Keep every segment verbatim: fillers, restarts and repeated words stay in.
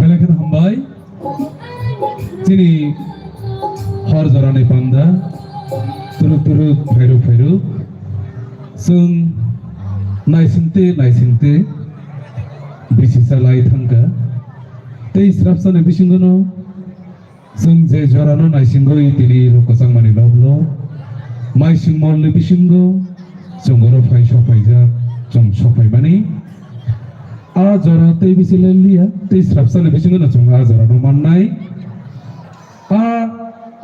Belai kheno hambai. Chini hor jorani panda turuk turuk phairuk phairuk chwng naisingte naisingte bisi chalai thangkha. Tei srapsani bisingono chwng je jorano naisingwi tini rok kwchangmani nokno maising molni bisingo chwng oro phai sokphaijak, chwng sokphaimani. A jora tei bisi lia, tei srapsani bisingo no chwng a jorano mannai. A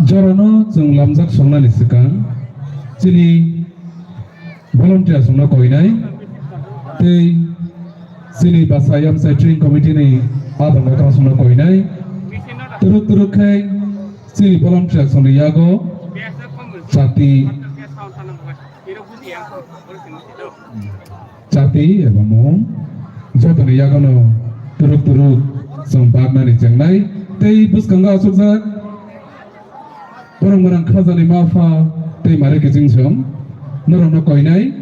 jorano chwng lamjak songnani swkang chini volunteers rokno koinai tei chini bwsa yamsai training committee ni a dongma kangsongno koinai. Turuk turuk khe chini volunteers rokni yago chati chati eba mung jotoni yagono turuk turuk chwng baknani chengnai tei bwskango achukjak borok mwrang khajani ma pha tei mare kiching chwng norokno koinai.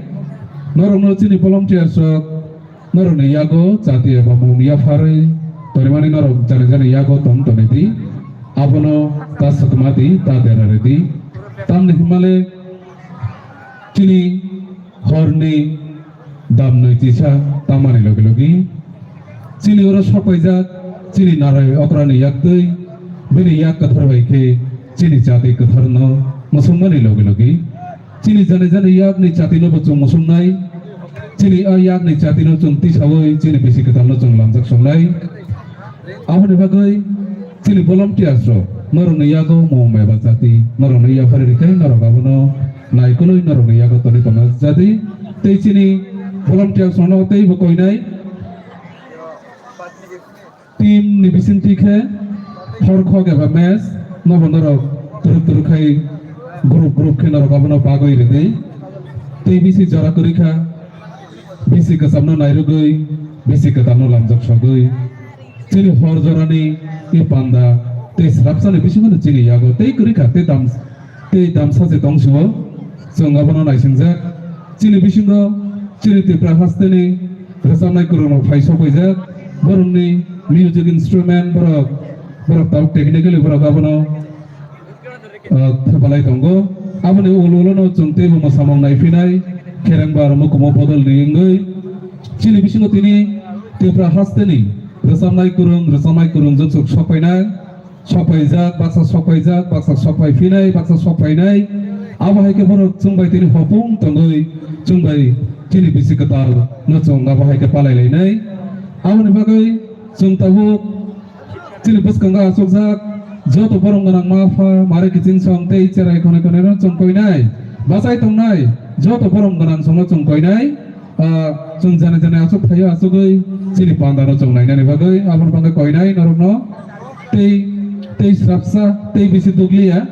Norokno chini volunteers rok norokni yago chati eba mung yapharwi torimani norok jani jani yago tong toni di. Abono ta swkma di, ta dera rw di. Tamni hwnmale chini horni dam nwi chisa tamani logi logi chini oro sokpaijak chini narai okrani yaktwi bini yak kwthar bai khe chini chati kwtharno mwswkmani logi logi chini jani jani yakni chatino bo chwng mwswknai. Chini a yakni chatino chwng tisawi chini bisi kwtalno chwng lamjak songnai. Aboni bagwi chini volunteers rok norokni yago mung meba jati, norokni yaphari rikhe norok abono naikolwi norokni yago toni tongna jati. Tei chini volunteers rokno teibo koinai team ni bisingtwi khe horkhok eba match nobo norok turuk turuk khai group group khe norok abono bagwi rwdi. Tei bisi jora kwrwi kha, bisi kwchamno nairwgwi, bisi kwtalno lamjak sogwi. Chini hor jorani i panda tei srapsani bisingo chini yago tei kwrwi kha tei dam-, tei damsa se tong sio. Chwng abono naisingjak. Chini bisingo chini Tripura hasteni rwchapnai kwrwng rok phai sokpaijak. Borokni music instrument borok, borok tabuk technically borok abono ah, thepalai tongo. Aboni ulo ulo no chwng teibo mwsamung naiphinai, kherengbar mukumu bodol ni wngwi. Chini bisingo tini Tripura hasteni rwchapnai kwrwng, rwchapnai kwrwng jwk sokpainai, sokpaijak, baksa sokpaijak, baksa sokpai phinai, baksa sokpainai. Abo hai khe borok chwng bai tini hopung tongwi chwng bai chini bisi kwtal no chwng abo hai khe palai lainai. Aboni bagwi chwng tabuk chini bwskango achukjak joto borom gwnang ma pha, mare kiching song tei cherai khonai khonai no chwng koinai, bachai tongnai joto borom gwnang songno chwng koinai. Ah, chwng jani jani achuk phaio achugwi chini panda no chwng nainani bagwi aboni bagwi koinai norokno tei, tei srapsa tei bisi dukliya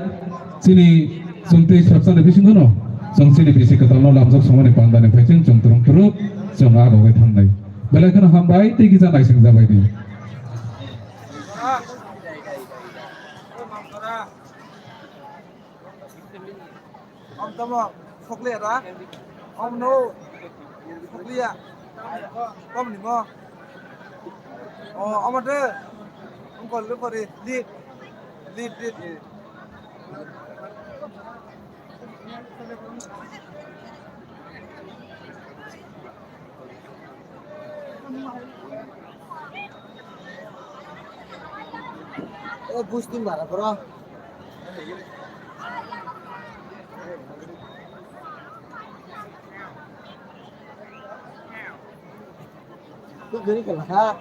chini chwng tei srapsa ni bisingo no chwng chini bisi kwtal no lamjak songmani panda ni phai chwng chwng turung turuk chwng a bagwi thangnai. Belai kheno hambai tei kisa naising jabai di. Om tamo sokliya da? Om no sokliya. Tom ni mo. O, omo de. Ongkol le pori. Lead. Lead, lead. O busti mara bro. Tu gari kala ha.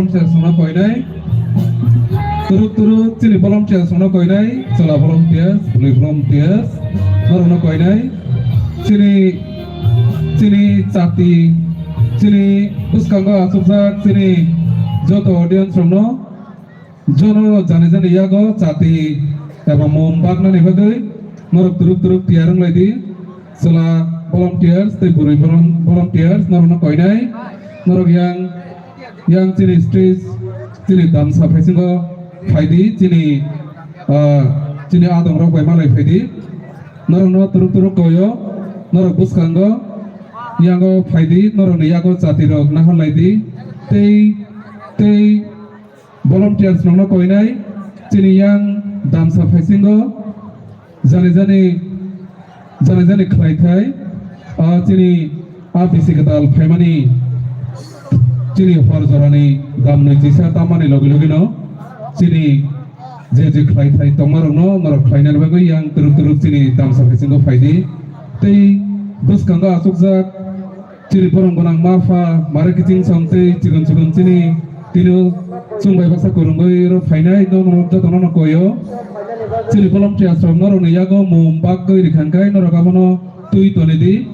Volunteers rokno koinai. Turuk turuk chini volunteers rokno koinai. Chwla volunteers, bwrwi volunteers. Norokno koinai. Chini, chini chati, chini bwskango achukjak chini joto audience rokno, jono jani jani yago chati eba mum baknani bagwi norok turuk turuk tiyar wng lai di. Chwla volunteers tei bwrwi volun-, volunteers norokno koinai. Norok yang, yang chini stage, chini damsa phaisingo phaidi, chini, ah, chini adongrok bai malai phaidi. Norokno turuk turuk koyo, norok bwskango, yango phaidi, norokni yago chatirok nahar lai di. Tei, tei volunteers rokno koinai, chini yang damsa phaisingo, jani jani, jani jani khlai thai, ah, chini a bisi kwtal phaimani, chini hor jorani dam nwi chisa tammani logi logi no, chini je je khlai thai tongma rokno norok khlainani bagwi yang turuk turuk chini damsa phaisingo phaidi. Tei bwskango achukjak, chini borong gwnang ma pha, mare kiching song tei chikon chikon chini tino chwng bai baksa kwrwngwi rw phainai, no, no, jotono no koyo. Chini volunteers rok norokni yago mum bagwi rikha hwnkhe norok abono twi toni di.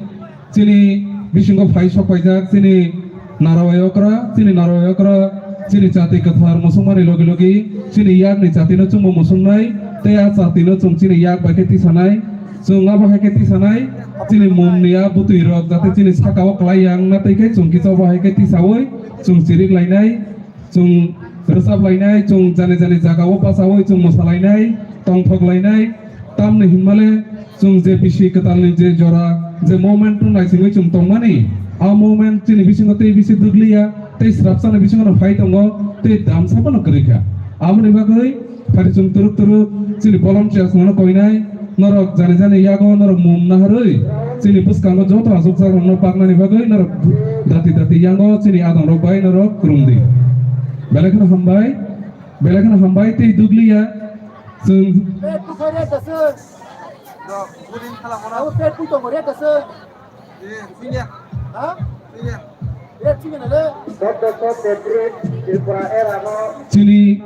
Chini bisingo phai sok paijak chini narawai okra, chini narawai okra, chini chati kwthar musungmani logi logi chini yakni chatino chwngbo musungnai, tei a chatino chwng chini yak bai khe tisanai. Chwng abo hai khe tisanai, chini mumni a bwtwi rok jate chini saka o kwlai ya wngna tei khe chwng kisa bo hai khe tisaui chwng chirik lainai, chwng rwchap lainai, chwng jani jani jaga o bachaui chwng mwsa lainai, tongthok lainai. Tamni hinmale chwng je bisi kwtalni je jora, je moment no naisingwi chwng tongmani, a moment chini bisingo tei bisi dwgliya, tei srapsani bisingo no phai tongo, tei damsa phano kwrwi kha. Aboni bagwi Phari chwng turuk turuk chini volunteers rokno koinai, norok jani jani yago norok mum naharwi chini bwskango joto achukjak rokno paknani bagwi norok dati dati yango chini adong rok bai norok kwrwng di. Belai kheno hambai, belai kheno hambai tei dugli ya chwng. Pet bukhai rek da se. Abo pet bui tongo rek da se. Chini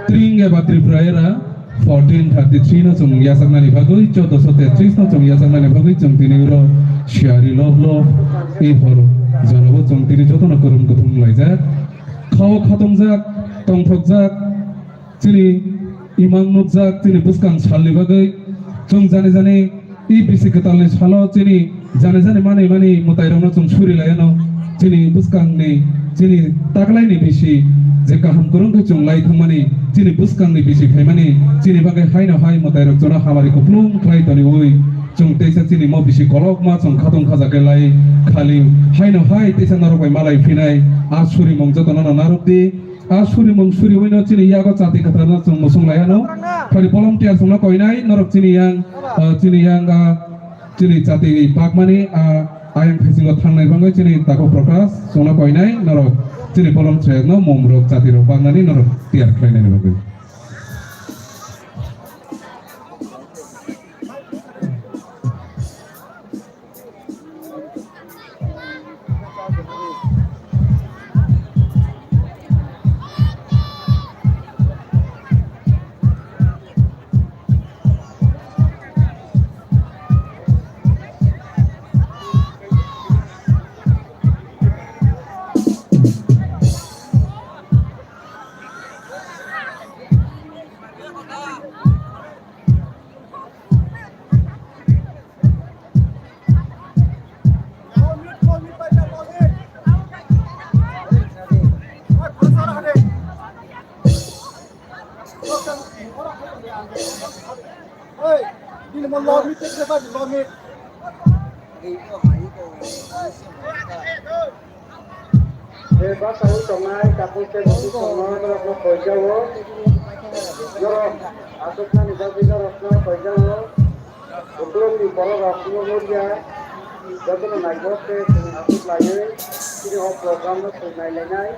tring eba Tripura era fourteen thirty-three no chwng yachaknani bagwi, chordoso tetris no chwng yachaknani bagwi chwng tini oro siyari love love ei hor jorao chwng tini jotono kwrwng kuthum laijak. Khao khatungjakjak, tongthokjak, chini imang nukjak, chini bwskang salni bagwi chwng jani jani i bisi kwtalni salo chini jani jani mani mani mwtairokno chwng suri laiano. Chini bwskangni, chini taklaini bisi je kaham kwrwng khe chwng lai thangmani, chini bwskangni bisi phaimani, chini bagwi haino hai mwtairok chwngno hamari kupulung khlai toniwi chwng teisa chini mo bisi kolokma chwng khatung khaja khe lai khali haino hai teisa norok bai malai phinai a surimung jotono narwk di. A surimung suriwino chini yago chati kwtharno chwng musung laiano. Phari volunteer chwngno koinai, norok chini yang, ah, chini yang, ah, chini chati pakmani, ah, ayang thaisingo thangnai bangwi chini takhuk Prakash chwngno koinai, norok chini volunteer no mumrok chatirok paknani norok tiyar khlainani bagwi. Hey, bini mo log meet, take the log meet. Tei bwskango tongnai takhuk tei bukhuk tongno norokno koijago. Norok achuknani bagwi norokno koijago. Bukhukni borok rok phunukya. Jotono naikok khe chwng achuk laiwi chini o program no chwng nailainai.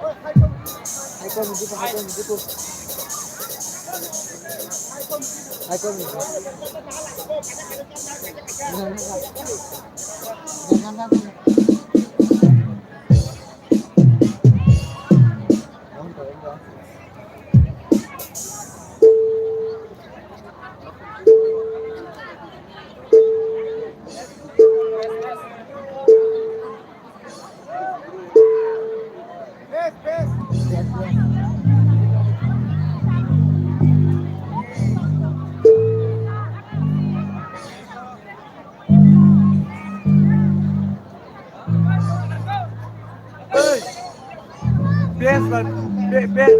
Be-, be-,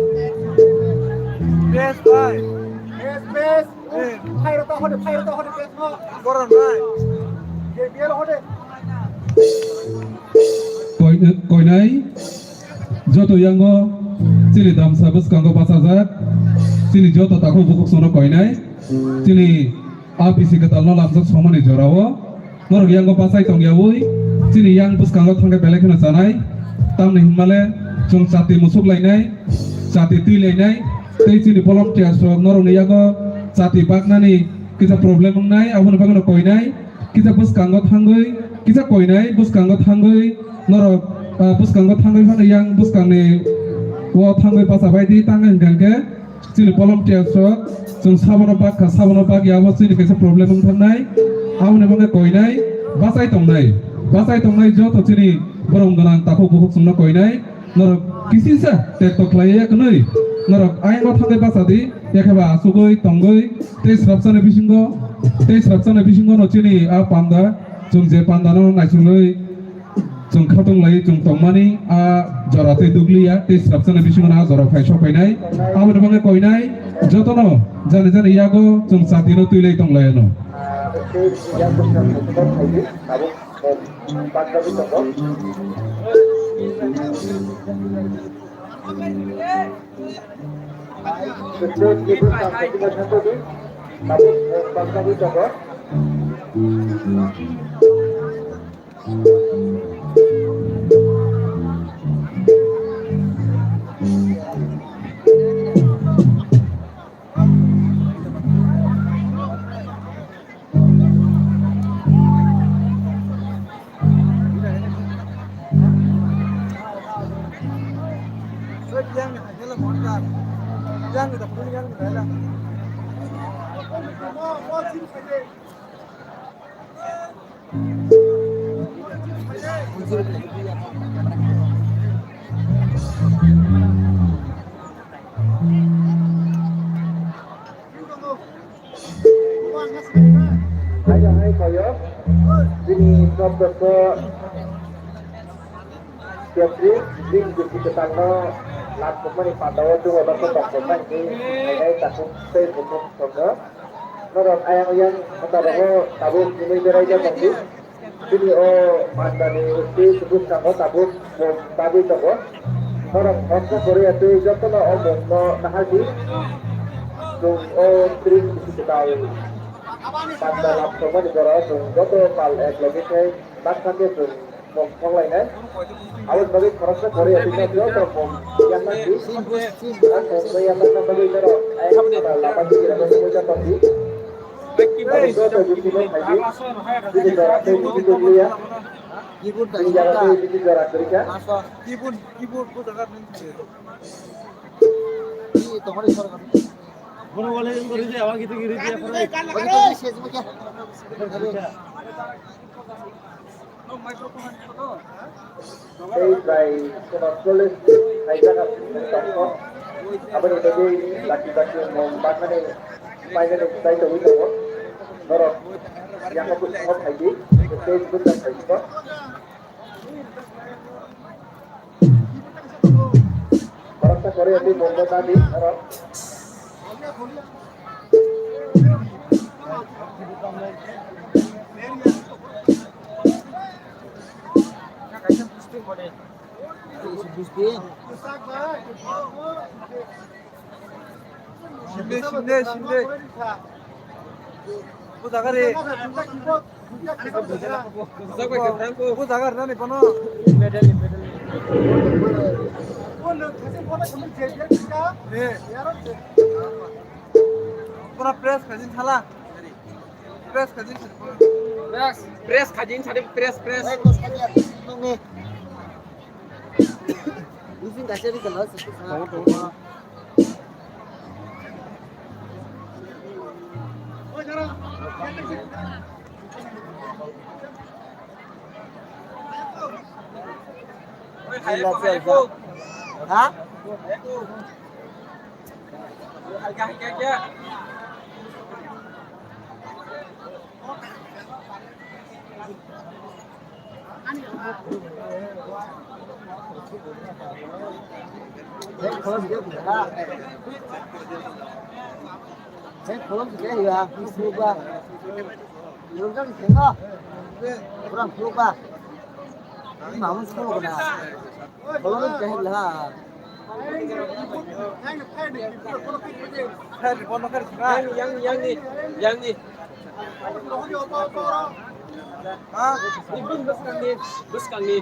best bai. Best, best. Eh. Phairok ta hode, phairok ta hode, best no. Boron bai. J B L hode. Koi-, koinai joto yango chini damsa bwskango bachajak, chini joto takhuk bukhuk sono koinai, chini a bisi kwtalno lamjak somani jorao. Norok yango bachai tongyaui chini yang bwskango thangkhe belai kheno chanai. Tamni hinmale chwng chati musuk lainai, chati twi lainai, tei chini volunteers rok norokni yago chati baknani kisa problem wngnai, aboni bagwino koinai. Kisa bwskango thangwi, kisa koinai bwskango thangwi norok, ah, bwskango thangwi phano yang bwskangni o thangwi bachabai di, tangwi hwnkhe chini volunteers rok chwng sabono bak kha, sabono bak ya, abo chini kaisa problem wng thangknai. Aboni bagwi koinai, bachai tongnai, bachai tongnai joto chini borom gwnang takhuk bukhuk chwngno koinai. Norok kisisa tekto khlaiya kwnwi, norok ayangno thangwi bacha di, ekheba asugwi tongwi tei srapchani bisingo, tei srapchani bisingo no chini a panda, chwng je pandano naisingwi chwng khatung lai chwng tongmani a jora tei duglia tei srapchani bisingo no a jora phai sokphainai. Aboni bagwi koinai jotono jani jani yago chwng chatino twi lai tong lai ano. Hai, hai, koyo. Bini job dopho Kepri, bini bisi kwtangno lampokmani pandao chwngno dokhe tongthoknai hwnwi hai, hai takhuk tei bukhuk songno. Norok ayang oyang mwtarogo tabuk hwnwi berai ja tongdi. Bini o mandani twi bwskango tabuk mung bagwi tongo. Norok khoroksa kwrwi ya twi jotono o mungno nahardi. Chwng o tring bisi kwtal panda lab tongmani borok chwng joto pal ek logi khe baksa khe chwng mung thok lainai. Aboni bagwi khoroksa kwrwi ya twi joto mung yakardi. A mung yakarna bagwi norok ayang lama twi rwgwi tongdi. Keyboard da, keyboard da. Keyboard, keyboard, bu jaga nang. Ih, tongmani sorkar. Bono bole, bono bole, awa gitu, gitu, gitu, apa lagi? Bagi tu, saya cuma kya? Tei bai kono cholish phaijak tongkho. Aboni bagwi bati bati mung bakmani painani chai tongwi tongo. Norok yango bwskango phaidi, tei bwsang phaidi. Khoroksa kwrwi tei mungno nadi oro. Sinde, sinde, sinde. Bu jaga re. Bu jaga re nani bono. Pura press kajin sala. Press kajin sala. Press, press kajin sala, press, press. Using kaisa ri kala. Ha? Yang, yang ni, yang ni. Ha? Ni bus kang ni, bus kang ni.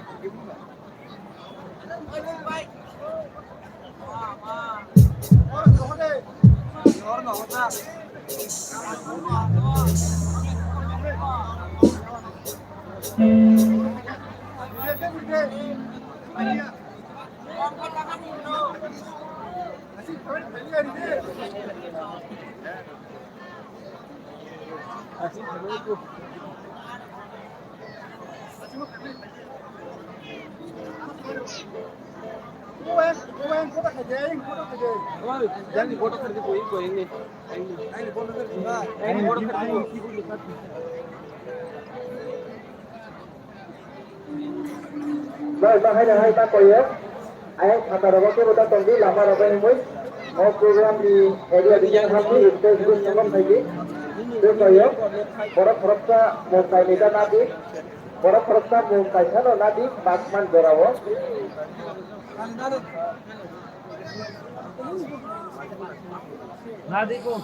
Bai, bahai na hai ta koyo. Ayang phataro bo kebo ta tongdi, lama rok bai himui. O program ni area ni yang hamni stage group songom phaidi. Tei koyo. Borok khoroksa mung kainwi ta nadi. Borok khoroksa mung kaisano nadi, bakman jorao. Nadi ko.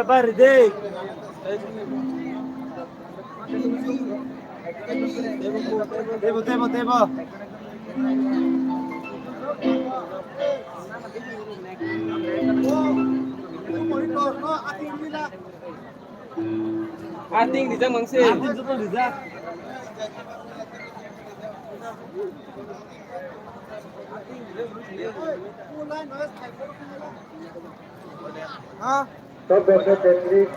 Bari de. Tebo, tebo, tebo. Ating rijak mangse. Ating joto rijak. Ha? Chauddosho tetris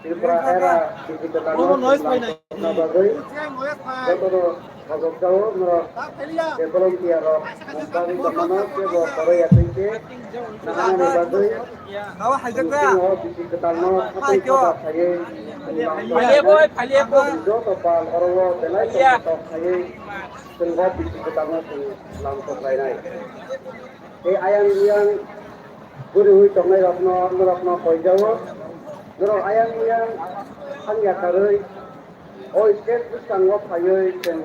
Tripura era digital. Bono noise pai nai. Bagwi jotono khajokjao norok je volunteer rok mungkang tongmano kebo khoroi ya twi se nahanani bagwi. Bisingo bisi kwtalno hatai kebo. Phaiya boi, phaiya boi. Joto pal oro o belai tok tok khaiwi chwng o bisi kwtalno chwng lamsok lainai. Tei ayang buyang guriwi tongnai rokno norokno koijao. Norok ayang buyang hamya karwi o stage bwskango phaiwi chwng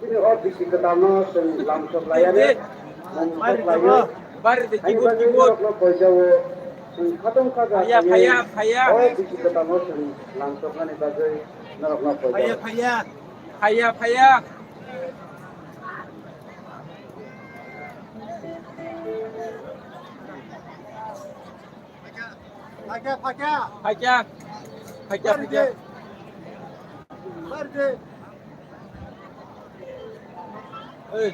chini o bisi kwtalno chwng lamsok laiyani mung sok laiwi. Ani bagwi norokno koijao chwng khatong khaja phaiya, phaiya, phaiya. O bisi kwtalno chwng lamsoknani bagwi norokno koijao. Phaiya, phaiya. Phaiya, phaiya. Phakya, phakya. Phakya, phakya, phakya. Ei,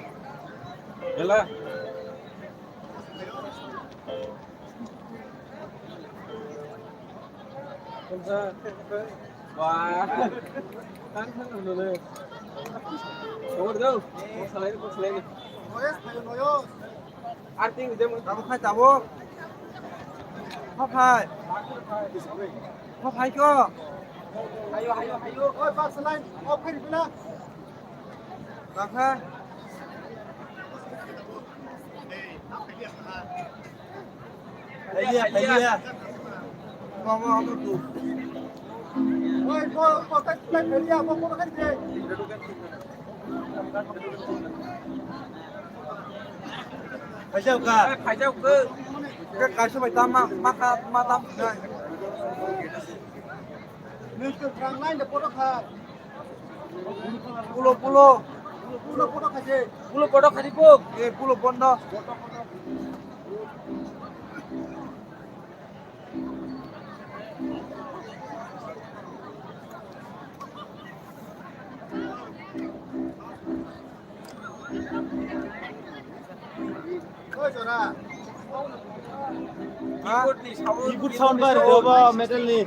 bela. Wah. Kan kan dulu. Nomor dong. Mau selain, mau selain. Arting dia mau. Tabuk khai, tabuk. Phai phai. Phai phai ko. Ayo, ayo, ayo. Oi, pas line. Off kari pula. Bangkha. Phailiya, phailiya. Mama, mama tu. Oi, bo, bo, tak, tak, phailiya, bo, bo, kan je. Phaijak ka. Phaijak ka. Ka kaisa bai tam ma, ma ka, ma tam. Nung tu rang lain de photo kha. Pulo, pulo. Pulo photo kha je. Pulo photo kha di pok. Eh, pulo bondo. Oi, jora. Keyboard sound bai rwdi obo metal ni.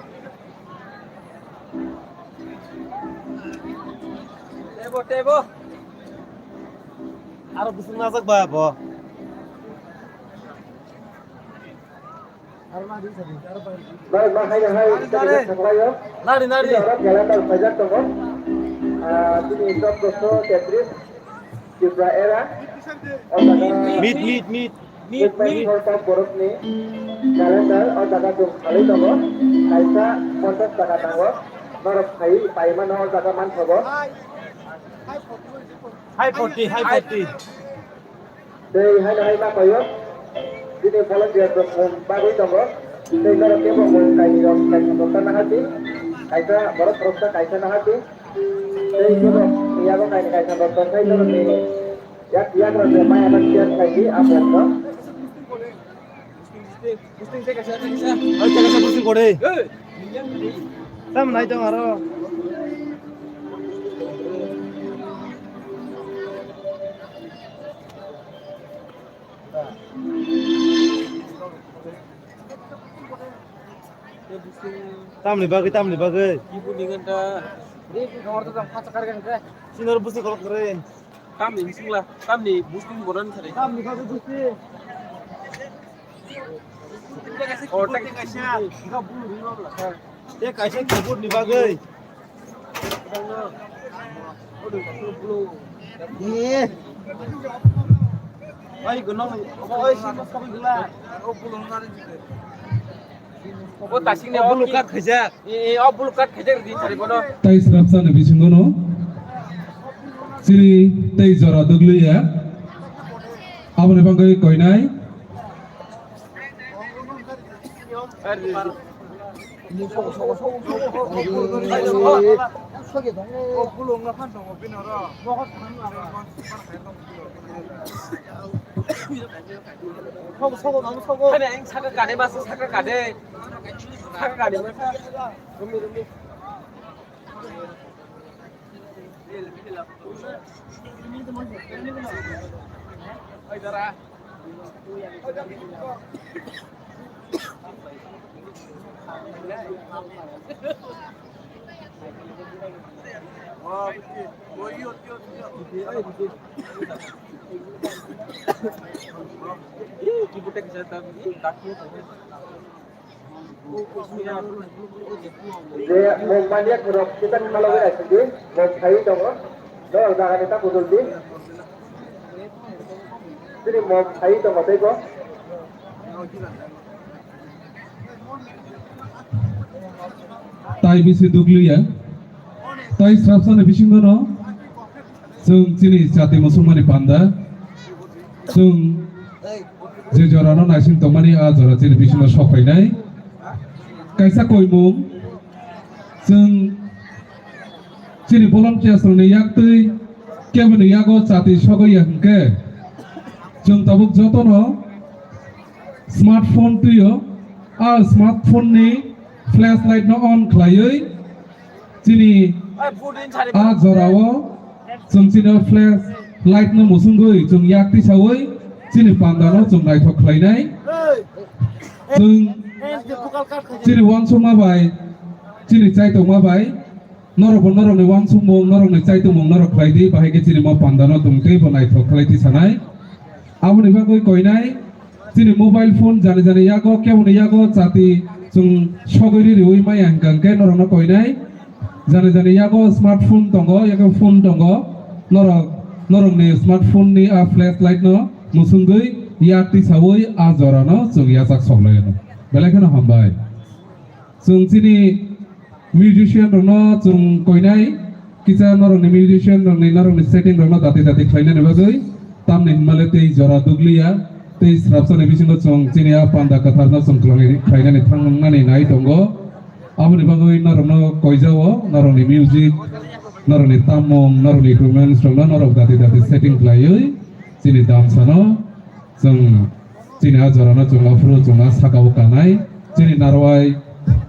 Tebo, tebo. Aro bwswk najak bai abo. Aro najak bai. Bai, ma hai, hai, nari, nari. Nari, nari. Aro calendar paijak tongo. Ah, tini chwddo so tetris. Tripura era, o jaga meet, meet, meet, meet, movement meet. Hall top borokni calendar o jaga chwng khalwi tongo, kaisa ponchash taka nango, norok phaiwi paimano o jaga manthogo. High forty, high forty. Tei haino hai ma paio, bini volunteer rok mung bagwi tongo, tei norok kebo mung kainwi rok kaisa bokta nahardi, kaisa borok khoroksa kaisa nahardi. Tei borok yago kainwi kaisa rok tongthai norokni yak, yakrok ni maya no share khaidi a borok no. Tam nai tong aro. Tamni bagwi, tamni bagwi. Ibu ni ganda. Sinor busi kolok kore. Tamni bisingla, tamni busi boran sari. Tamni bagwi busi. Oh, tak. Te kaisa keyboard ni bagwi. Eh. Ai, gunung, oi, sini mas kami gula. Obo tasing ni obo lukat khaijak. Eh, eh, obo lukat khaijak di sari bono. Tai srapsa ni bisingo no. Siri tei jora dugli ya. Aboni bagwi koinai. Saka kade masa, saka kade. Saka kade masa. Je mok manya khorok kita khalogwi naisingdi, mok khaiwi tongo, norok jagani ta kuduldi. Chini mok khaiwi tongo teibo. Tai bisi dukliya. Tai srapsani bisingono chwng chini jati muchungmani panda. Chwng je jorano naising tongmani, a jora chini bisingo sok phainai. Kaisa koimung, chwng chini volunteers rokni yaktwi keboni yago chati sogwi ya hwnkhe, chwng tabuk jotono smartphone twio, a smartphone ni flashlight no on khlaiwi chini a jorao chwng chini flashlight no musungwi chwng yak tisawi chini panda no chwng naithok khlainai. Chwng chini uansukma bai, chini chaitokma bai, norok bo norokni uansukmung, norokni chaitokmung norok khlai di, bahai khe chini mo panda no chwng teibo naithok khlai tisanai. Aboni bagwi koinai chini mobile phone jani jani yago, keboni yago chati chwng sogwi ri riwi maya hwnkha hwnkhe norokno koinai. Jani jani yago smartphone tongo, yago phone tongo, norok, norokni smartphone ni a flashlight no musungwi yak tisawi a jorano chwng yachak soklaino. Belai kheno hambai. Chwng chini musician rokno chwng koinai, kisa norokni musician rokni, norokni setting rokno dati dati khlainani bagwi, tamni hwnmale tei jora dukliya, tei srapsani bisingo chwng chini a panda kwtharno chwng khlai-, khlainani thangnani nai tongo. Aboni bagwi norokno koijao, norokni music, norokni tammung, norokni equipments rokno norok dati dati setting khlaiwi chini damsano chwng chini a jorano chwng aphuru chwng a saka o kanai. Chini narwai,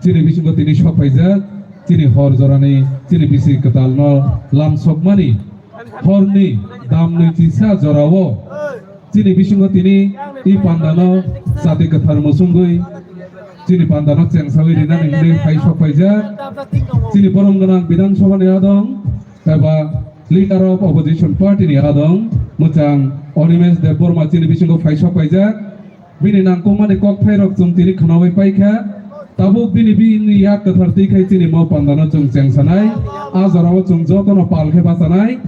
chini bisingo tini sok phaijak, chini hor jorani, chini bisi kwtalno lamsokmani horni damnwi chisa jorao Chini bisingo tini i pandano jati kwthar musungwi chini pandano chengsawi rinani hinwi hai sok paijak. Chini borom gwnang Bidhan Sabhani adong eba Leader of Opposition Party ni adong mwchang Animesh Debbarma chini bisingo phai sok paijak. Bini nangkukmani kokthairok chwng tini khwnawi paikha. Tabuk bini bini yak kwthar twi khai chini mo pandano chwng chengsanai. A jorao chwng jotono pal khe bachanai.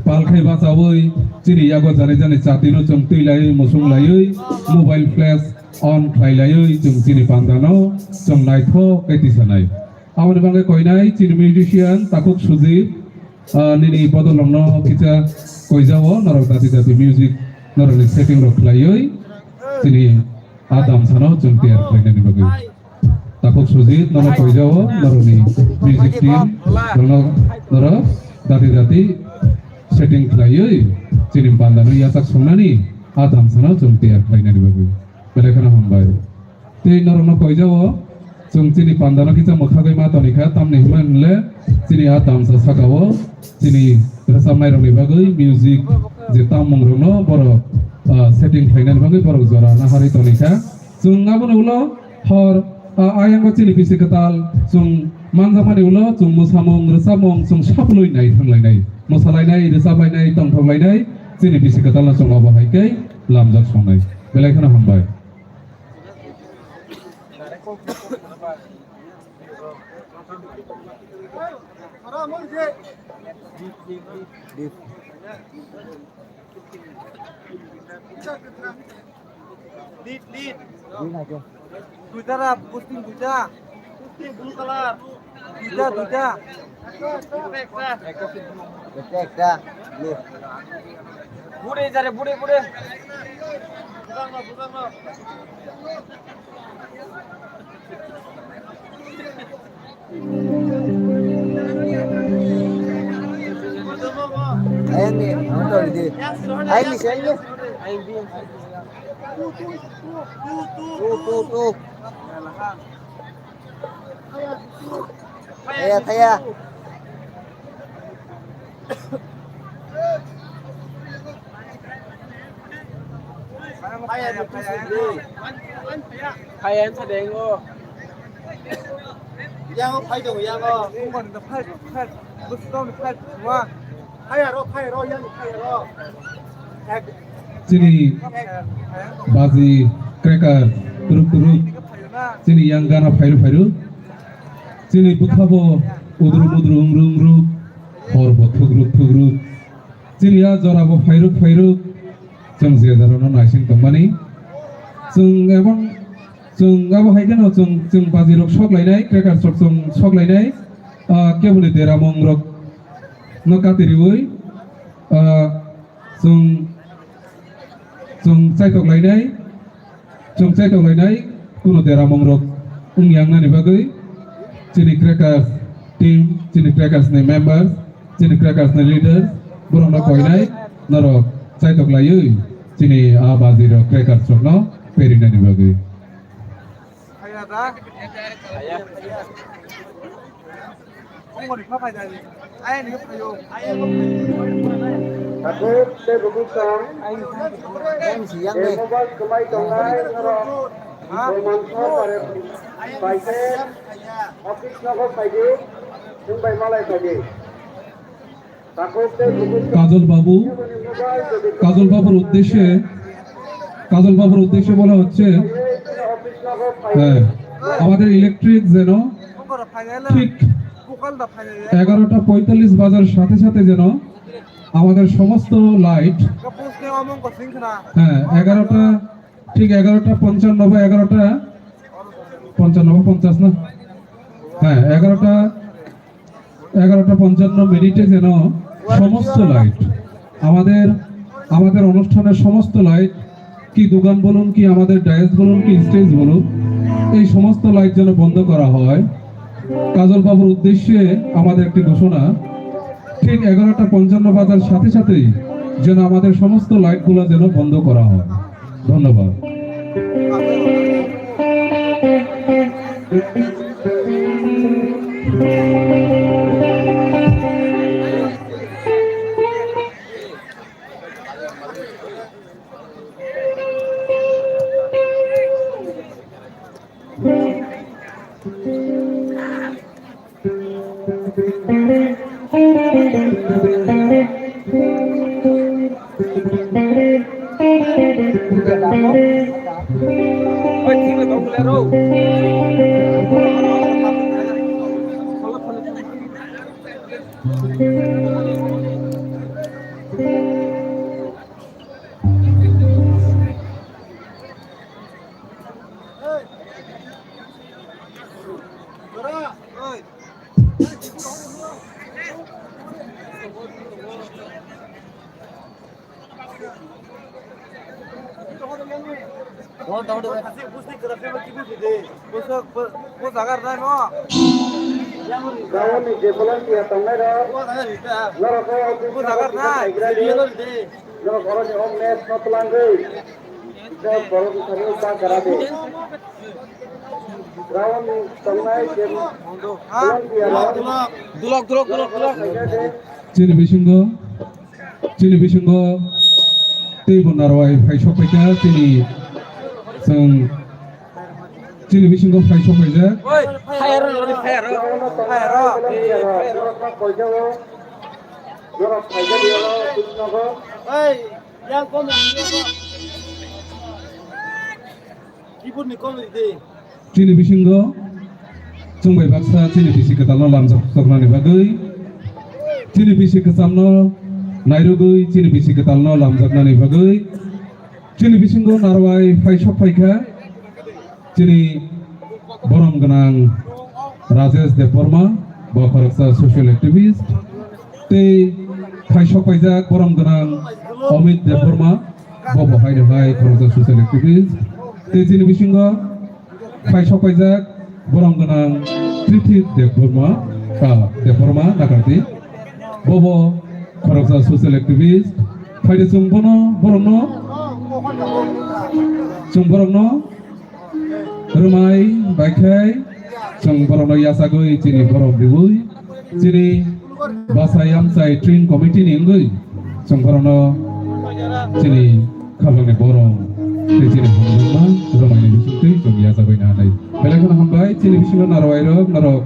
Pal khai bachawi chini yago jani jani chatino chwng twi laiwi musung laiwi mobile flash on khlai laiwi chwng chini pandano chwng naithok khe tisanai. Aboni bagwi koinai chini musician Takhuk Sujit, ah, nini bodolrokno kisa koijao norok dati dati music norokni setting rok khlaiwi chini a damsano chwng tiyar khlainani bagwi. Takhuk Sujit nono koijao norokni music team rokno norok dati dati setting khlaiwi chini bandano yachak songnani a damsano chwng tiyar khlainani bagwi. Belai kheno hambai. Tei norokno koijao, chwng chini pandano kisa mwthagwi ma tonikha, tamni hwnba hwnle chini a tamsa sakao chini rwchapnairokni bagwi music je tammungrokno borok, ah, setting khlainani bagwi borok jora naharwi tonikha. Chwng aboni ulo hor, ah, ayango chini bisi kwtal chwng manjakmani ulo chwng mwsamung, rwchapmung chwng saphlwi nai thanglainai, mwsalainai, rwchaplainai, tongthoklainai chini bisi kwtalno chwng obo hai khe lamjak songnai. Belai kheno hambai. Lead, lead. Duita ra, posting duita. Posting blue color. Duita, duita. Ekta, ekta. Ekta, ekta. Blue. Bude jare, bude, bude. Bujang no, bujang no. Ayang ni, motor di. Ayang ni, ayang ni. Tu, tu, tu. Thaya, thaya. Phai ang sa deng o. Yang o phai dong, yang o. Phai, phai. Bwswk tong phai, phai. Phai aro, phai aro, yang phai aro. Chini baji cracker turuk turuk. Chini yang gana phairu phairu. Chini bwkhabo udru mudru ungru ungru. Horbo thugruk thugruk. Chini a jorabo phairuk phairuk, chwng je jorano naising tongmani. Chwng ebong chwng abo hai kheno chwng, chwng bajirok sok lainai, crackers rok chwng sok lainai, ah, keboni deramung rok no kati riwi, ah, chwng, chwng chaitok lainai. Chwng chaitok lainai kunu deramung rok wng yang nani bagwi chini crackers team, chini crackers ni members, chini crackers ni leaders borok no koinai norok chaitok laiwi chini a baji rok crackers rok no peri nani bagwi. Takhuk tei bukuchang, tei mobile kwmai tongnai norok Roman sokare bai khe office nogo phaidi, chwng bai malai phaidi. Takhuk tei bukuchang, কাজল বাবু, mobile যদি কাজল বাবুর উদ্দেশ্যে, কাজল বাবুর উদ্দেশ্যে বলা হচ্ছে, হ্যাঁ, আমাদের ইলেকট্রিক যেন ঠিক এগারোটা পঁয়তাল্লিশ বাজার সাথে সাথে যেন আমাদের সমস্ত লাইট, হ্যাঁ, এগারোটা, ঠিক এগারোটা পঞ্চান্ন বা এগারোটা পঞ্চান্ন বা পঞ্চাশ না, হ্যাঁ, এগারোটা, এগারোটা পঞ্চান্ন মিনিটে যেন সমস্ত লাইট, আমাদের, আমাদের অনুষ্ঠানের সমস্ত লাইট, কি দোকান বলুন, কি আমাদের ডায়াস বলুন, কি স্টেজ বলুন, এই সমস্ত লাইট যেন বন্ধ করা হয়। কাজল বাবুর উদ্দেশ্যে আমাদের একটি ঘোষণা, ঠিক এগারোটা পঞ্চান্ন বাজার সাথে সাথেই যেন আমাদের সমস্ত লাইটগুলো যেন বন্ধ করা হয়। ধন্যবাদ। Gawani je volunteer tongnai rok, norok khe office o kisa phaigra di. Norok oro ni home match no twlangwi kisa borok ni thani o ta kara di. Gawani tongnai je volunteer rok. Dulok, dulok, dulok, dulok. Chini bisingo Chini bisingo tei bo narwai phai sok phaikha, chini chwng chini bisingo phai sok phaijak. Oi, fire ro, fire ro, fire ro. Ei, yang kom. Keyboard ni kom ridi. Chini bisingo chwng bai baksa chini bisi kwtalno lamjak soknani bagwi, chini bisi kwchamno nairogwi chini bisi kwtalno lamjaknani bagwi, chini bisingo narwai phai sok phaikha chini borom gwnang Rajesh Debbarma, bo khoroksa social activist. Tei phai sok paijak borom gwnang Amit Debbarma, bo bo haino hai khoroksa social activist. Tei chini bisingo phai sok paijak borom gwnang Trithit Debbarma, ah, Debbarma Nakarti, bo bo khoroksa social activist. Phaidi chwng bono, borokno, chwng borokno Rwmai bai khe chwng borokno yachagwi chini borok riwi, chini bachai amchai tring committee ni wngwi chwng borokno chini khapangni borok tei chini hamjakma rwmaini bisingtwi chwng yachagwi nanai. Belai kheno hambai chini bisingo narwai rok norok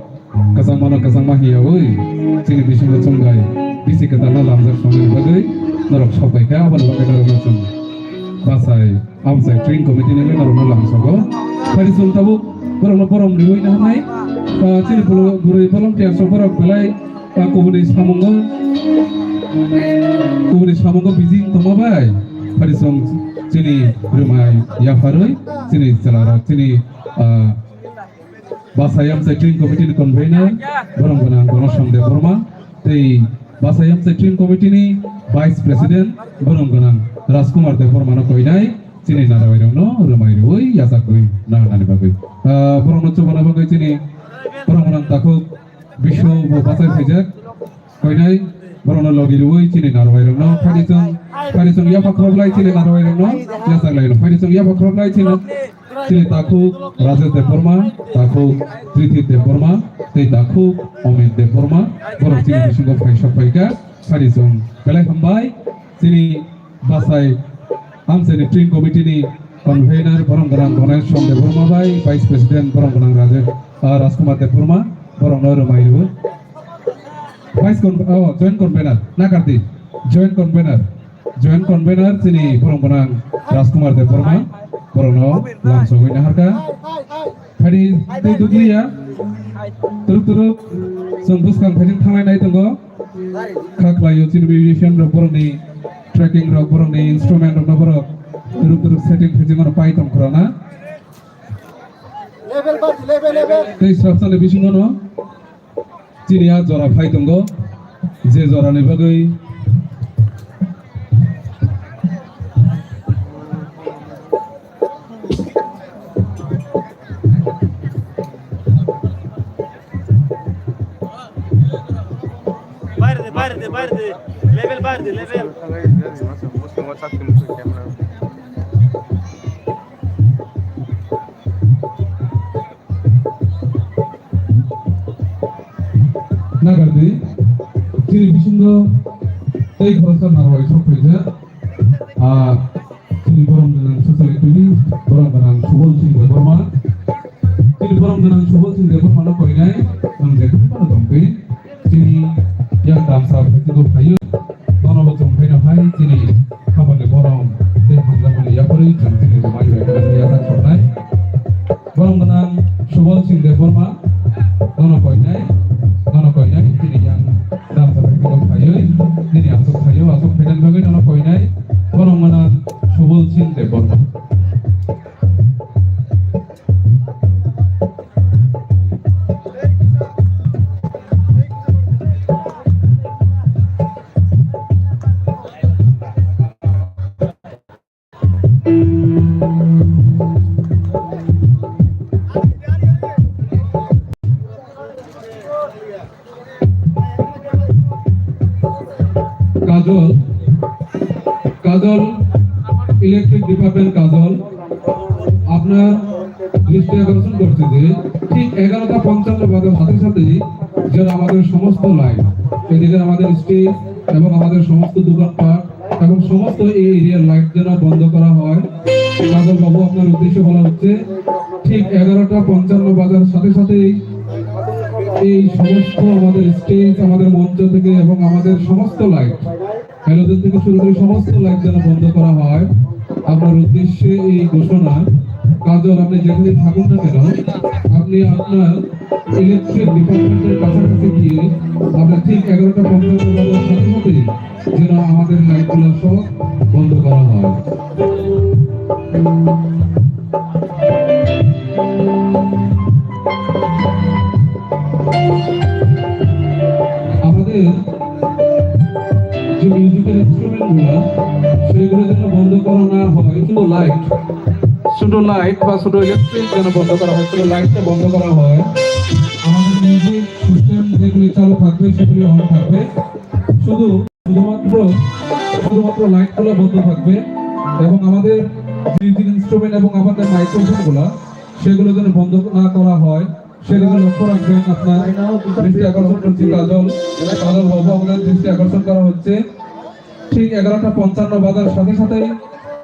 kwchangmano kwchangma hiyawi chini bisingo chwng bai bisi kwtalno lamjak songni bagwi norok sok bai kha, aboni bagwi norokno chwng bachai amchai tring committee ni norokno lamsogo. Phari chwng tabuk borokno borom riwi naharnai, ah, chini bwrwi volunteer sok borok belai, ah, kubuni samungo, kubuni samungo busy tongma bai. Phari chwng chini rwmai yapharwi chini chwlarok chini, ah, Bachai amchai tring committee ni convener, borom gwnang Ghonoshyam Debbarma, tei bachai amchai tring committee ni vice president, borom gwnang Rajkumar Debbarma no koinai, chini narwai rokno rwmai rwi yachakwi naharnani bagwi. Ah, borokno chubana bagwi chini borom gwnang takhuk Bishu bo bachai phaijak. Koinai borokno logi rwui chini narwai rokno phari chwng, phari chwng yapha khoroklai chini narwai rokno yachaklai rw. Phari chwng yapha khoroklai chini, chini takhuk Rajesh Debbarma, takhuk Trithit Debbarma, tei takhuk Amit Debbarma, borok chini bisingo phai sok phaikha. Phari chwng belai hambai chini Bachai amchaini tring committee ni convener borom gwnang Ganesh Chand Debbarma bai, vice president borom gwnang Rajesh, ah, Rajkumar Debbarma, borokno rwmai rwo. Vice con-, oh, joint convener, Nakardi, joint convener, joint convener chini borom gwnang Rajkumar Debbarma, borokno lamsogwi naharkha. Phari tei dukliya, turuk turuk, chwng bwskang phaising thanglai nai tongo. Kha khlaio chini musician rok, borokni tracking rok, borokni instrument rokno borok turuk turuk setting khaijak mano pai tong khorana. Level bar, level, level. Tei swrapsani bisingono chini a jora phai tongo, je jorani bagwi Baire de, baire de, baire de. Level baire de, level. Nagardi, chini bisingo tei khoroksa narwai sok phaijak. Ah, chini borom gwnang social activist, borom gwnang Subol Singh Debbarma. Chini borom gwnang Subol Singh Debbarma no koinai, ang je phano tongpi. Chini yang damsa phaikhe bo phaio. Bono bo chwng phaino hai chini khapangni borom tei hamjakmani yapharwi chwng chini mai bai khwlai ya tak soknai. Borom gwnang Subol Singh Debbarma, nono koinai, nono koinai, chini yang damsa phaikhe bo phaiwi, nini aswk phaio, aswk phainani bagwi nono koinai, borom gwnang Subol Singh Debbarma. Kajal, Kajal, electric department কাজল, আপনার দৃষ্টি আকর্ষণ করছি যে ঠিক এগারোটা পঞ্চান্ন বাজার সাথে সাথেই যেন আমাদের সমস্ত লাইট, এদিকে আমাদের স্টেজ এবং আমাদের সমস্ত দোকানপাট এবং সমস্ত এই এরিয়ার লাইট যেন বন্ধ করা হয়। কাজল বাবু, আপনার উদ্দেশ্যে বলা হচ্ছে, ঠিক এগারোটা পঞ্চান্ন বাজার সাথে সাথেই এই সমস্ত আমাদের স্টেজ, আমাদের মঞ্চ থেকে এবং আমাদের সমস্ত লাইট, হ্যালোজেন থেকে শুরু করে সমস্ত লাইট যেন বন্ধ করা হয়। আপনার উদ্দেশ্যে এই ঘোষণা। কাজল, আপনি যেখানে থাকুন না কেন, আপনি আপনার ইলেকট্রিক ডিপার্টমেন্টের কাছাকাছি গিয়ে আমরা ঠিক এগারোটা পঞ্চান্ন বাজার সাথে সাথে যেন আমাদের লাইটগুলো সব বন্ধ করা হয়। আমাদের যে মিউজিক্যাল ইনস্ট্রুমেন্ট গুলা, সেগুলো যেন বন্ধ করা না হয়। শুধু লাইট, শুধু লাইট বা শুধু ইলেকট্রিক যেন বন্ধ করা হয়, শুধু লাইটটা বন্ধ করা হয়। আমাদের মিউজিক সিস্টেম যেগুলি চালু থাকবে, সেগুলি অন থাকবে। শুধু, শুধুমাত্র, শুধুমাত্র লাইটগুলো বন্ধ থাকবে এবং আমাদের মিউজিক ইনস্ট্রুমেন্ট এবং আমাদের মাইক্রোফোনগুলা, সেগুলো যেন বন্ধ না করা হয়, সেদিকে লক্ষ্য রাখবেন। আপনার দৃষ্টি আকর্ষণ করছি, কাজল, কাজল বাবু, আপনার দৃষ্টি আকর্ষণ করা হচ্ছে। ঠিক এগারোটা পঞ্চান্ন বাজার সাথে সাথেই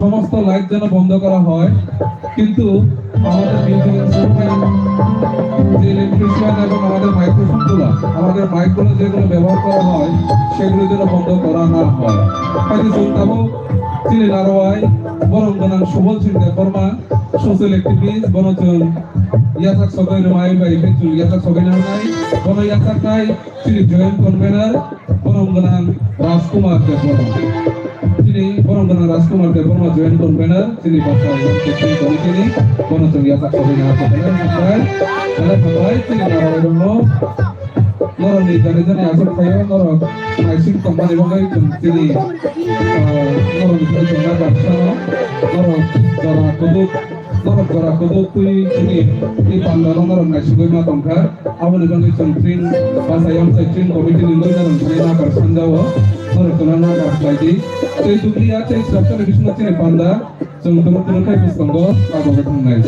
সমস্ত লাইট যেন বন্ধ করা হয়, কিন্তু আমাদের মিউজিক ইনস্ট্রুমেন্ট, যে ইলেকট্রিশিয়ান এবং আমাদের মাইক্রোফোনগুলো, আমাদের মাইকগুলো যেগুলো ব্যবহার করা হয়, সেগুলো যেন বন্ধ করা না হয়। Khaidi chwng tabuk chini narwai borom gwnang Subol Singh Debbarma, social activist, bono chwng yasak sogwi rwmai bai khe chwng yasak sogwi nangnai, bono yasaknai chini joint convener borom gwnang Rajkumar Debbarma. Chini borom gwnang Rajkumar Debbarma joint convener, chini basa yang section committee ni, bono chwng yasak sogwi nang khe belai hambai, belai hambai chini narwai rokno. Norokni jani jani aswk khaio, norok naising tongmani bagwi chwng chini, ah, norokni bagwi chwng naikar sano, norok jora kwbuk, norok jora kwbuk twi chini, tei pandalo norok naisingwi ma tongkha. Aboni bagwi chwng chini bachai amchai chini committee ni loinarok thani nakar sanjao, norok chwngno nakar khlai di. Tei dukliya tei swrapsani bisingo chini panda chwng twrwk twrwk khai bwskango abo wngwi thangnai.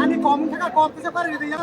Ani kom thaka kom kisa pari di ya.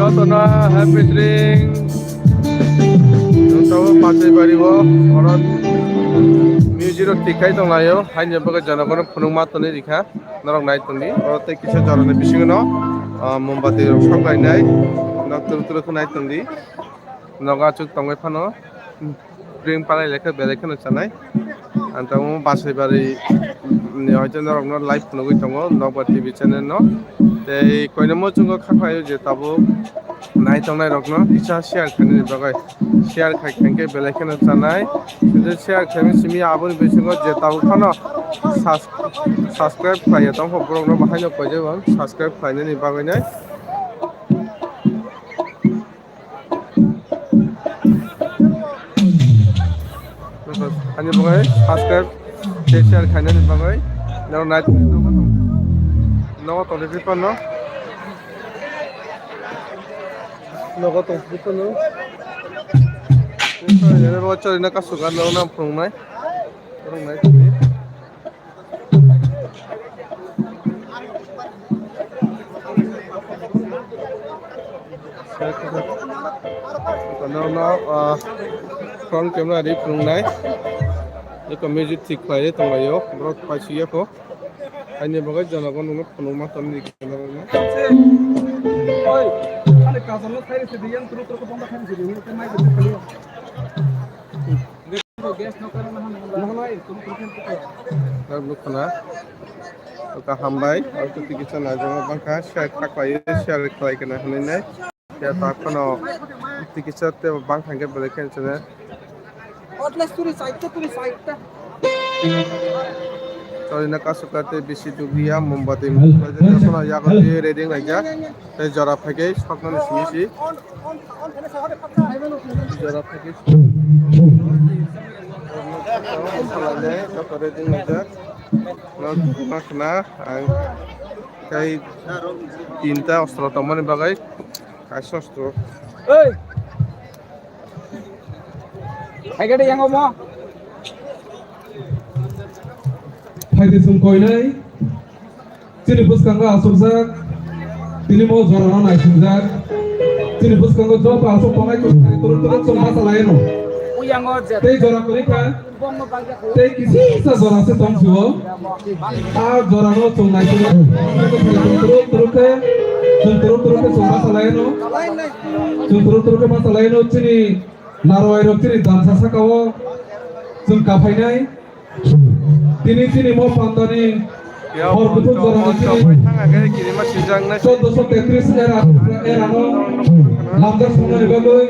Tona happy drink. Tabo pachai bari bo. Oro music rok tikai tong laio. Haini bagwi jonogono phunuk ma toni rikha. Norok nai tongdi. Oro tei kisa jorani bisingo no, ah, mombati rok sok lainai. Nok turu turu khe nai tongdi. Nogo achuk tongwi phano. Drink palai lekha belai kheno chanai. Ang tabuk Basaibari ni hoite norokno live phunugwi tongo Nokbar T V channel no. Tei koinwi muchungo kha khlaio je tabuk nai tongnai rokno kisa share khainani bagwi. Share khai khankhe belai kheno chanai. Tei share khaimani simi aboni bisingo je tabuk phano subs-, subscribe khlaiya tongkha borokno bahaino koijak subscribe khlainani bagwinai. Ani bagwi subscribe tei share khainani bagwi norok nai nogo tongwi phano nogo tongwi phano chorina kasuk norok nang phunuknai norok nai tongwi. Kono no, ah, front camera ri phunuknai. Eko music thik khlai tonglai o, borok paisuk ya kho. Ani bagwi jonogon no phunukma tongdi camera no. Oi, ani kajol no khairi se di, yang turu turu ko bomba khairi se di, yang kemai ko khali. Tabuk khna oka hambai, oka tikisa najama bangkha, share khaklai, share khlai kana hinwi nai. Ya ta khno tikisa te bangkha hwnkhe belai khe chana. Otles turi side ta, turi side ta. Chorina kasuk kate bisi dugriya, mombati, mombati, khna yago ready laijak. Tei jora phaikhe soknani simi si. Jora phaikhe salai le, jora ready laijak. Nok khna ang tei tinta ostro tongmani bagwi kaisa ostro. Ei! Haikhe de yang omo. Phaidi chwng koinai. Chini bwskango asukjak, tini mo jorano naisingjak. Chini bwskango joto asuk tongnai tong thani turuk turuk chwng bachalaino. Tei jora kwrwi kha, tei kisisa jora se tong sio. A jorano chwng naisingjak, turuk turuk khe, chwng turuk turuk khe chwng bachalaino. Chwng turuk turuk khe bachalaino chini narwai rok chini damsa sakao chwng kaphainai. Tini chini mo pandani hor kuthuk jorani chini choddoso tetris era, erano lamjak songnani bagwi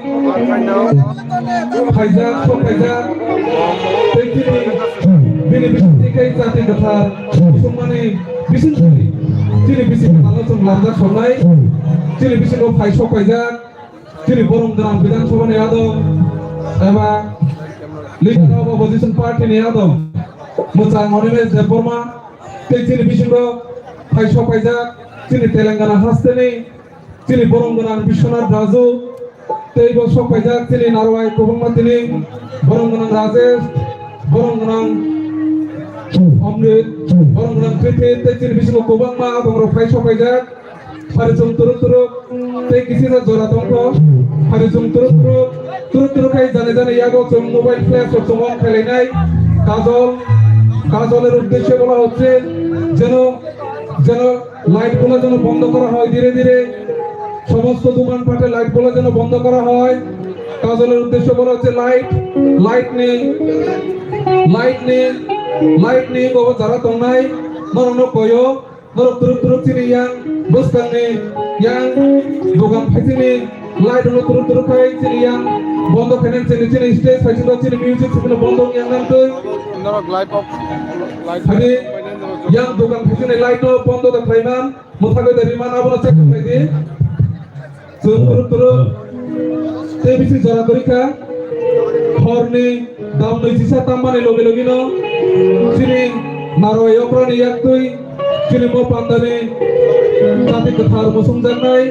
phaijak, sok phaijak. Tei chini bini bisingtwi khe jati kwthar songmani bisingtwi chini bising kwthar chwng lamjak songnai. Chini bisingo phai sok phaijak. Chini borom gwnang Bidhan Sabha ni adong eba Leader of Opposition Party ni adong mwchang Animesh Debbarma tei chini bisingo phai sok phaijak chini Telangana haste ni chini borom gwnang Biswanath Raju tei bo sok phaijak chini narwai kwbangma tini borom gwnang Rajesh, borom gwnang Amrit, borom gwnang Kriti tei chini bisingo kwbangma adong rok phai sok phaijak. Phari chwng turuk turuk tei kisi jora tongkho. Phari chwng turuk turuk, turuk turuk khai jani jani yago chwng mobile flash rok chwng on khlainai. Kajol, kajoler uddeshyo bola hocche jeno, jeno light gulo jeno bondo kora hoy dhire dhire. সমস্ত দোকানপাটে light গুলো যেন বন্ধ করা হয়। কাজলের উদ্দেশ্য বলা হচ্ছে light, light নেই, light নেই, light নেই, বাবা যারা tongnai, norokno koyo, norok turuk turuk chini yang bwskangni yang dogan phaisingni light rokno turuk turuk khai chini yang bondo khainani chini chini stage phaisingno chini music singno bondo yang nang twi. Norok light off, light hani yang dogan phaisingni light no bondo da khlaiman, mwthagwi da riman abono check khlaidi. Chwng turuk turuk tei bisi jora kwrwi kha. Horni dam nwi chisa tammani logi logi no chini narwai okrani yaktwi chini mo pandani jati kwthar mwswngjaknai.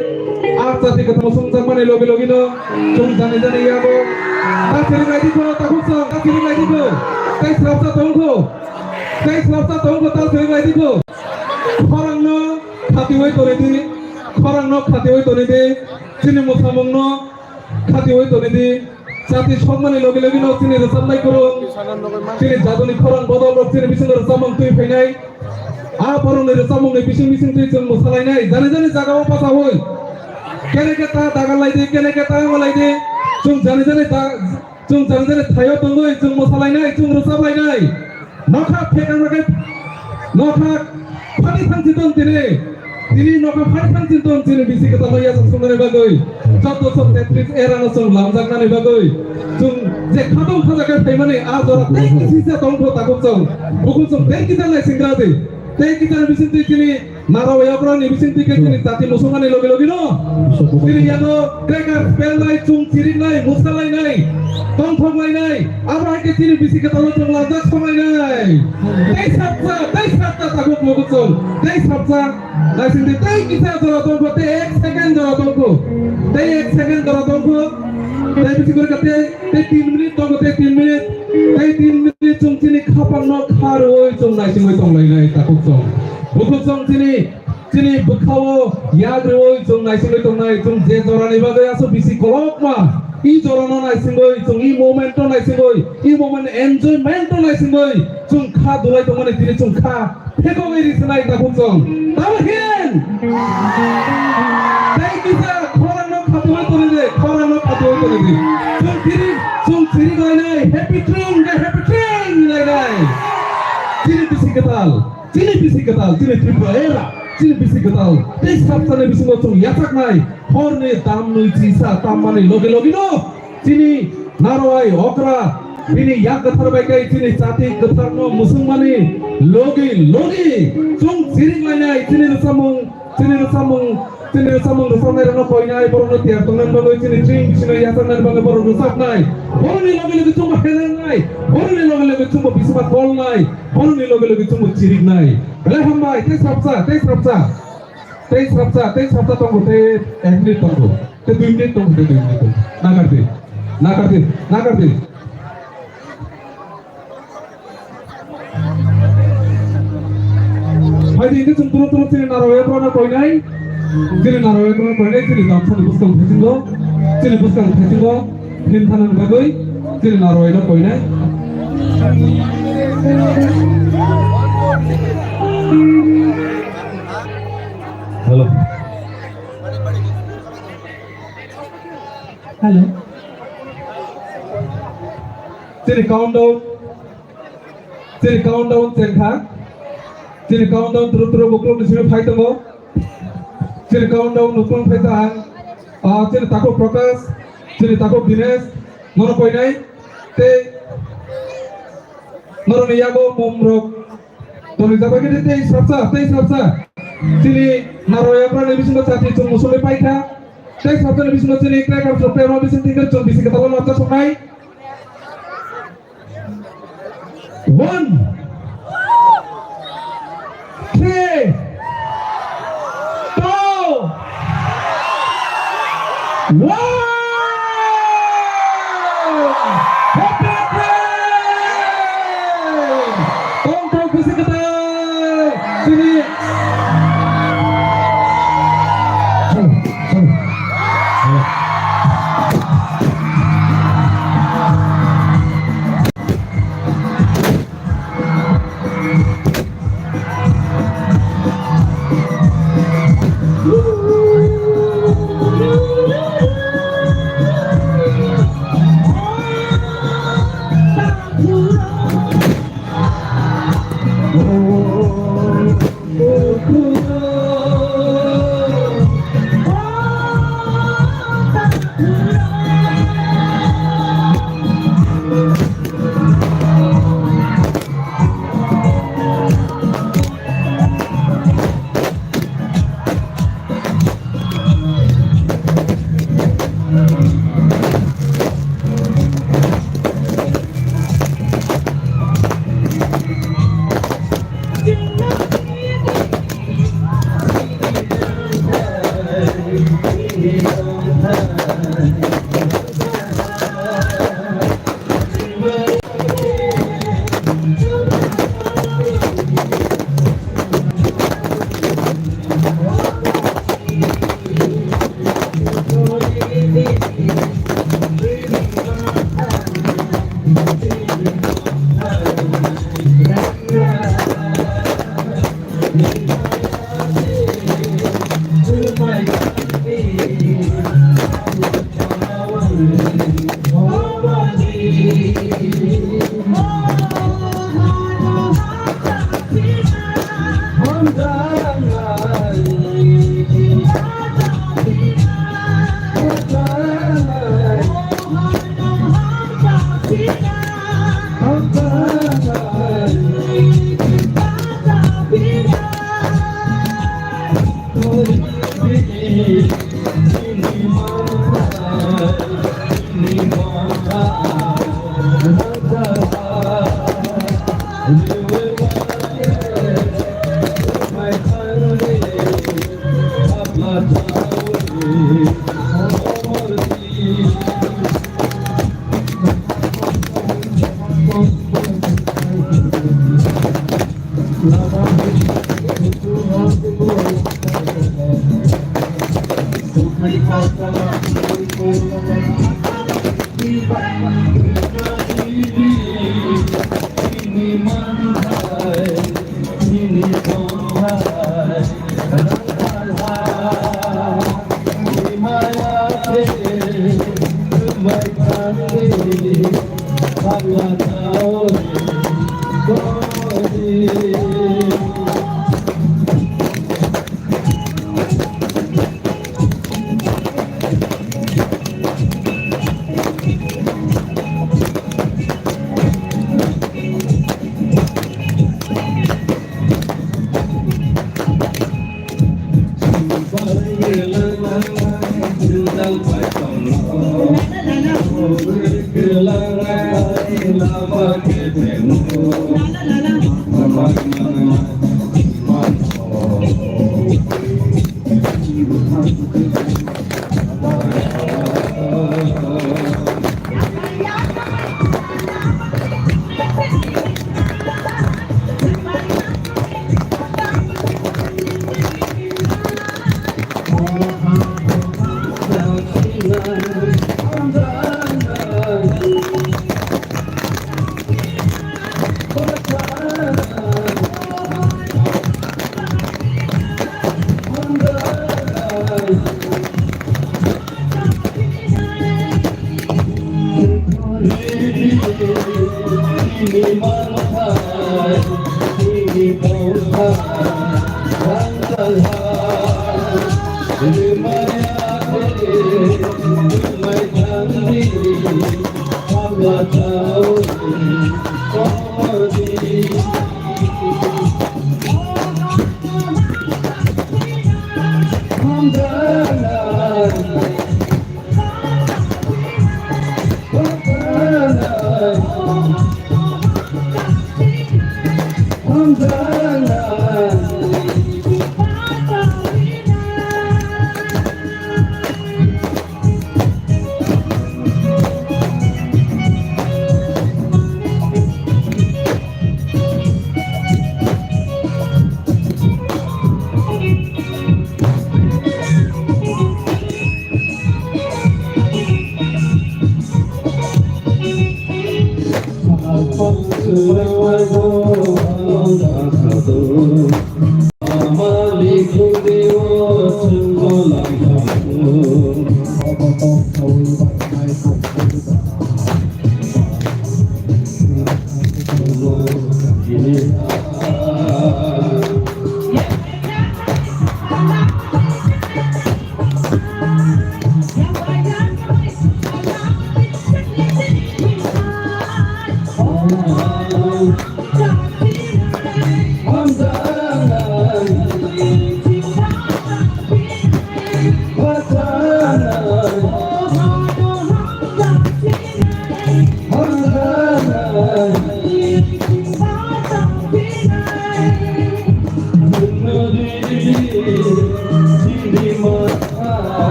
A jati kwthar mwswngjakmani logi logi no chwng jani jani yabo. Ta chiri naidi kho, ta khuksa, ta chiri naidi kho. Tei swrapsa tong kho. Tei swrapsa tong kho, ta chiri naidi kho. Khorang no khatiwi toni di, khorang no khatiwi toni di. Chini mwsamungno khatiwi toni di. Chati sokmani logi logi no chini rwchapnai kwrwng, chini jaduni khorang bodol rok chini bisingo rwchapmung twi phainai. A borokni rwchapmungni bising bising twi chwng mwsalainai. Jani jani jagao bachaui. Kene khe ta dagal lai di, kene khe ta wng lai di. Chwng jani jani da, chwng jani jani thaio tongwi chwng mwsalainai, chwng rwchaplainai. Nokha phekang rok, nokha phani thang chiton tini. Tini nokha phani thang chiton tini bisi kwtal no yachak songmani bagwi. Chauddosho tetris era no chwng lamjaknani bagwi. Chwng je khatong khajakhe phaimani a jora tei kisi se tongkho takhuk chwng. Bukhuk chwng tei kisa nai singra di. Tei kisa ni bising twi tini Naro yaprani bising twi khe chini jati musulmani logi logi no. Chini yano crackers pelnai, chwng chiriknai, musalainai, tongthok lainai. Abo hai khe chini bisi kwtal no chwng lanjak songlainai. Tei sapsa, tei sapsa takhuk mukuchwng. Tei sapsa, naising di tei kisa jora tongkho, tei ek second jora tongkho. Tei ek second jora tongkho. Tei bisi kwrwi kha tei, tei tin minute tongkho, tei tin minute. Tei tin minute chwng chini khapang no kharwi chwng naisingwi tonglainai takhuk chwng. Bukhuk chwng chini Chini bwkhao yak rwui chwng naisingwi tongnai, chwng je jorani bagwi aswk bisi kolokma, i jorano naisingwi, chwng i moment-no naisingwi, i moment enjoyment-no naisingwi, chwng kha dulai tongmani tini chwng kha phekogwi risinai takhuk chwng. Tamo hin? Tei kisa khorangno khatungwi tongwi di, khorangno khatungwi tongwi di. Chwng chiri, chwng chiri lainai, happy train, happy train lainai. Chini bisi kwtal. Chini bisi kwtal, chini Tripura era, chini bisi kwtal, tei sapsani bisingo chwng yachaknai, horni tamnwi chisa tammani logi logi no, chini narwai okra, bini yak kwthar bai khe chini chati kwtharno musungmani logi logi, chwng chirik lainai, chini rwchapmung, chini rwchapmung, Chini rwchapmung rwchapnairokno koinai, borokno tiyar tongnani bagwi chini ching bisino yachaknani bagwi borok rwchapnai. Borokni loge loge chwngbo helengnai, borokni loge loge chwngbo bisima kolnai, borokni loge loge chwngbo chiriknai. Belai hambai, tei srapsa, tei srapsa. Tei srapsa, tei srapsa tongo, tei ek minute tongo, tei dui minute tongo, tei dui minute tongo. Nakardi, nakardi, nakardi. Phaidi hwnkhe chwng turu turu chini narwai yaprano koinai, chini narwai yaprano koinai, chini damsani bwskang thaisingo, chini bwskang thaisingo, phin thanani bagwi chini narwaino koinai. Hello. Hello. Chini countdown, chini countdown chengkha, chini countdown turu turu buklukni simi phai tongo, chini countdown nukhung phai ta ang, ah, chini takhuk Prakash, chini takhuk Dinesh, nono koinai, tei norokni yago mumrok, Toni jaba khe tei srapsa, tei srapsa. Chini narwai yaprani bisingo chati chwng musulwi paikha. Tei srapsani bisingo chini crackers rok tei rw bising tingkir chwng bisi kwtal no chasoknai. One. Three. Two. Wow! Happy birthday! Tongthok bisi kwtal chini.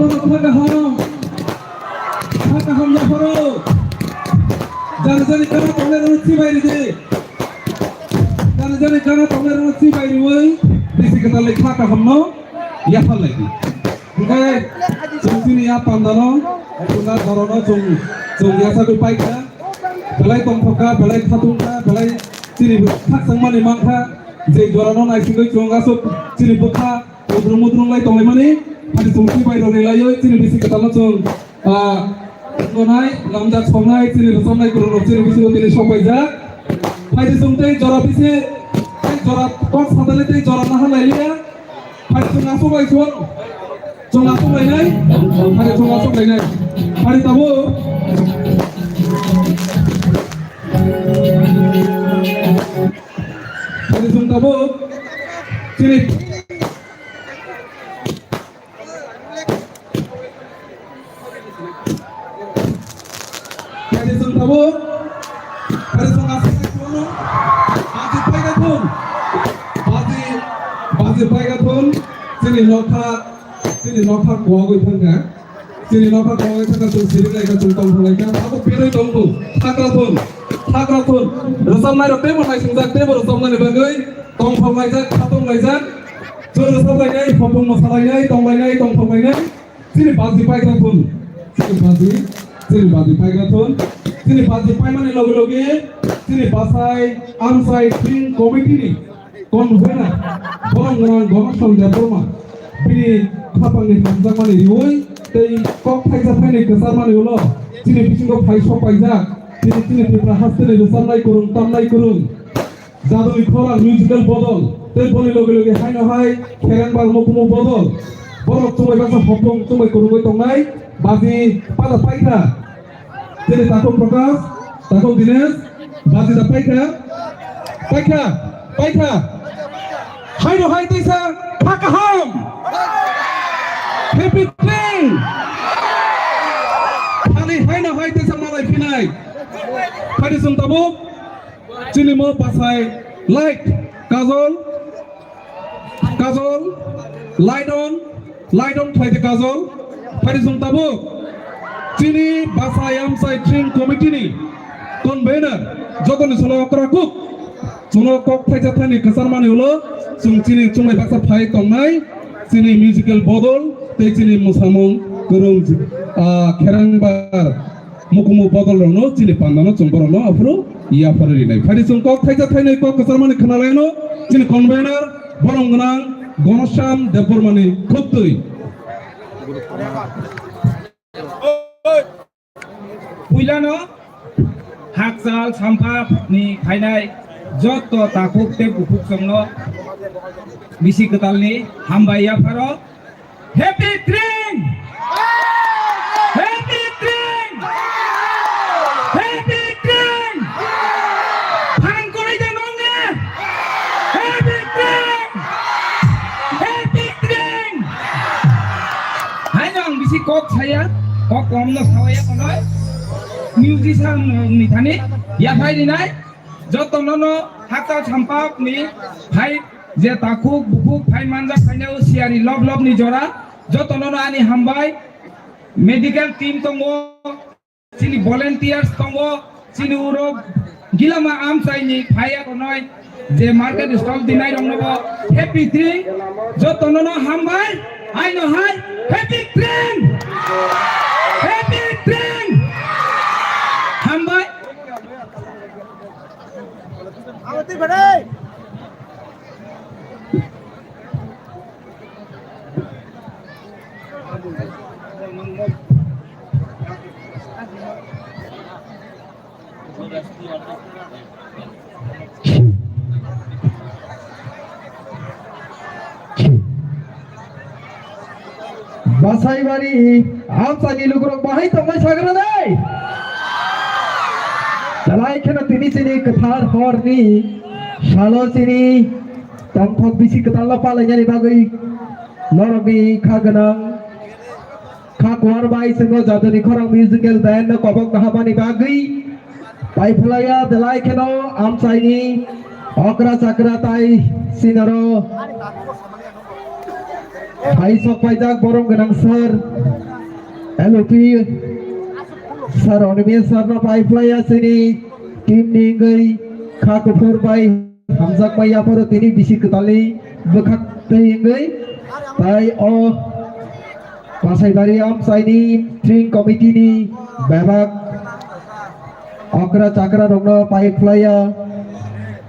Kha kaham, kha kaham yapharo. Jani jani gana tongnai rok chibai ridi. Jani jani gana tongnai rok chibai riwi bisi kwtal ni kha kaham no yaphar lai di. Hingke chwng chini ya panda no, chwng na jora no chwng, chwng ya sagwi paikha. Belai tongthok kha, belai khatung kha, belai chini khakchang mani mankha. Je jora no naisingwi chwng aswk chini bwkha Mudrung mudrung lai tonglaimani, phari chwng twi bai rok ni laioi, chini bisi kwtal no chwng, ah, tongnai, namjak songnai, chini rwchapnai kwrwng rok chini bisingo tini sok paijak. Phai di chwng tei jora bisi, tei jora kok sadali tei jora naha lai liya. Phai chwng aswk lai chwng, chwng aswk lai nai, phari chwng aswk lai nai. Phari tabuk. Phari chwng tabuk. Chini Kari song tabuk, kari song asai kuno, baji paiga thun, baji, baji paiga thun, chini nokha, chini nokha kuagwi thangkha, chini nokha kuagwi thangkha, chwng siri laikha, chwng tongthok laikha, abo birwi tongbo, thakra thun, thakra thun, rwchapnai rok teibo naisungjak, teibo rwchapnani bagwi tongthok laijak, khatong laijak, chwng rwchap lainai, hopung mosa lainai, tong lainai, tongthok lainai. Chini baji paikha thun. Chini baji, chini baji paikha thun. Chini baji paimani loge loge chini bachai amchai thing committee ni convener borok gwnang Gonocham Debbarma bini khapangni hamjakmani riwi tei kok thaisa thainwi kwcharmani ulo chini bisingo phai sok paijak. Chini, chini Tripura hasteni rwchapnai kwrwng, tamnai kwrwng. Jadoni khorang musical bodol, tei boni loge loge haino hai kherengbar mukumu bodol. Borok chumbai baksa hopung chumbai kwrwngwi tongnai, baji pada paikha. Chini takhuk Prakash, takhuk Dinesh, baji da paikha, paikha, paikha. Haino hai teisa kha kaham. Happy train. Thani haino hai teisa malai phinai. Phadi sung tabuk. Chini mo bachai light, Kajol, Kajol, light on, light on khlai di Kajol. Phadi sung tabuk. Chini bachai amchai thing committee ni convener, jotoni salo okra kuk. Chuno kok thaisa thani kwcharmani ulo, chwng chini chumai baksa phai tongnai, chini musical bodol, tei chini mwsamung kwrwng, ah, kherengbar. Mukumu bodol rokno chini pandano chwng borokno aphuru yaphar rinai. Phadi chwng kok thaisa thainwi kok kwcharmani khwnalaino chini convener borom gwnang Gonocham Debbarmani khubtwi. Puilano hakchal sampha ni phainai jotto takhuk tei bukhuk chwngno bisi kwtalni hambai yapharo. Happy train! Happy train! Happy train! Phan kwrwi de nong ne? Happy train! Happy train! Haino ang bisi kok saya, kok kom no sawaya kono. Musician ni thani yaphai rinai, joto no no hakta sampap ni phai. Je takhuk bukhuk phai manjak phainai o siyari lob lob ni jora, jotono no ani hambai. Medical team tongo, chini volunteers tongo, chini uro gilama amchai ni phaiya tonoi, je market stall dinai rokno bo happy train, jotono no hambai, aino hai happy train, happy train, hambai. Basaibari amchani lukurok bahai tongmai sagra dai. Talai kheno tini chini kwthar horni salo chini tongthok bisi kwtal no palainani bagwi norokni kha gwnang kha kuar bai chwngno jadoni khorang musical band no kobok nahabani bagwi Paiphlaiya belai kheno amchaini okra chakra tai sinaro Hai sok paijak borom gwnang sir, L O P sir, Onimiya sir no pai phlaiya chini team ni wngwi kha kuphur bai hamjakmai yapharo tini bisi kwtalni bwkhak twi wngwi tai o Pasaibari amchaini string committee ni bebak okra chakra rokno pai phlaiya.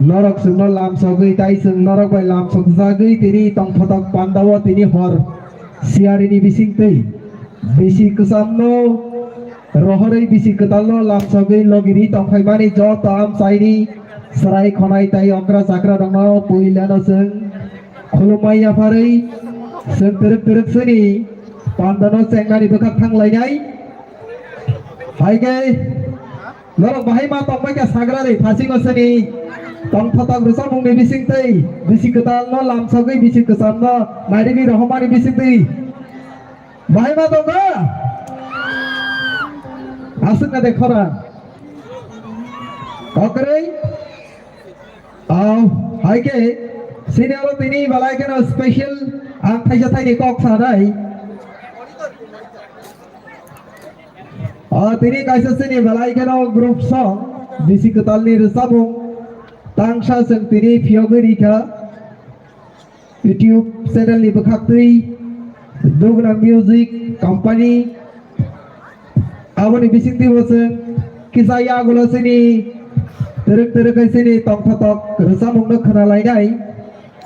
Norok chwngno lamsogwi tai chwng norok bai lamsokjagwi tini tongthotok pandao tini hor siyarini bisingtwi bisi kwchamno rohorwi bisi kwtalno lamsogwi logiri tongphaimani joto amchaini chwrai khonai tai okra chakra rokno puilano chwng khulumai yapharwi chwng twrwk twrwk chwngni pandano chengnani bwkhak thanglainai. Hai khe norok bahai ma tongbai kha sagra de phasingo chwngni tongthotok rwchapmungni bisingtwi bisi kwtalno lamsogwi bisi kwchamno nairigwi rohormani bisingtwi. Bahai ma tongo? Aswk na de khorang. Kokrwi. Au, hai khe, sini oro tini belai kheno special ang thaisa thaini kok sanai. O, tini kaisa sini belai kheno group song, bisi kwtalni rwchapmung, tangsa chwng tini phiyogwi rikha. YouTube channel ni bwkhaktwi Dugna Music Company aboni bisingtwi bo chwng kisa yagulo chini twrwk twrwk hai chini tongthotok rwchapmungno khwnalainai.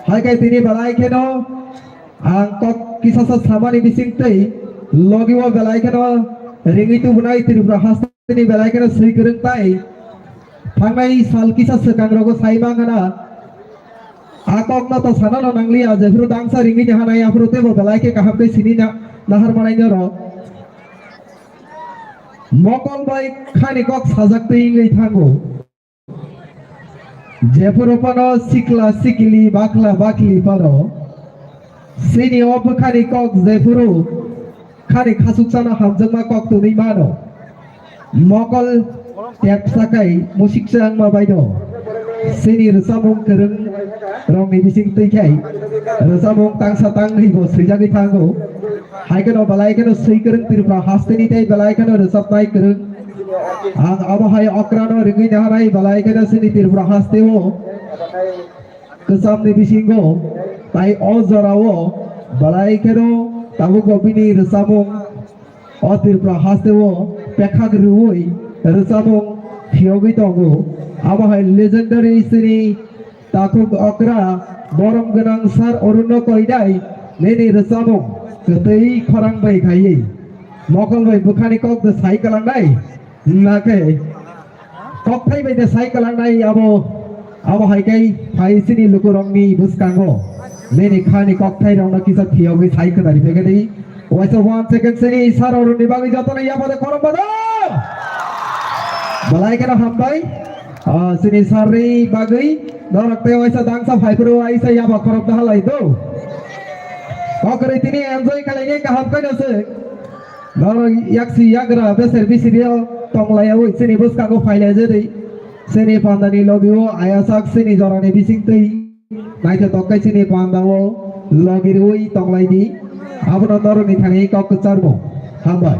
Hai khe tini belai kheno ang kok kisasa samani bisingtwi logi o belai kheno ringwi tubunai Tripura hasteni belai kheno swi kwrwng tai. Thangnai sal kisa swkang rogo sai mangana. A kok no to sana no nangli a jephuru dangsa ringwi ni hanai aphuru tebo belai khe kaham khe sini na nahar manai no ro. Mokol bai khani kok sajak twi wngwi thango. Jephuru phano sikla sikli bakla bakli phano sini o bwkhani kok jephuru khani khasuksano hamjakma kok twnwi mano. Mokol tepsa kai musiksa wngma baino. Sini rwchapmung kwrwng rokni bising twi khai rwchapmung tangsa tangwi bo swijagwi thango. Hai kheno belai kheno swi kwrwng Tripura hasteni tei belai kheno rwchapnai kwrwng. Ang abo hai okrano ringwi nahanai belai kheno sini Tripura hasteo kwchamni bisingo tai o jorao belai kheno tabukbo bini rwchapmung o Tripura hasteo pekhak rwui rwchapmung phiyogwi tongo. Abo hai legendary sini takhuk okra borom gwnang sir Arunno Koidai nini rwchapmung kwtwi khorang bai khaiwi mokol bai bwkhani kok de sai kwlangnai. Hwnkhe kokthai bai de sai kwlangnai abo, abo hai khe phai sini lukurokni bwskango nini khani kokthai rokno kisa phiyogwi sai khwnari phegedi. Waisa one second sini sir Arunni bagwi jotono yapade khorang bada. Belai kheno hambai. Ah, sini sir ni bagwi norok tei waisa dangsa phaiphuru waisa yaba khorok da halai do. Kokri tini enjoy khlainai kaham khaino se. Norok yaksi yagra beser bisirio tonglaiyaui chini bwskango phailai jedi. Chini pandani logio ayasak chini jorani bisingtwi naithotok khe chini pandao logirwi tonglaidi. Abono norokni thani kok kwcharmung. Hambai.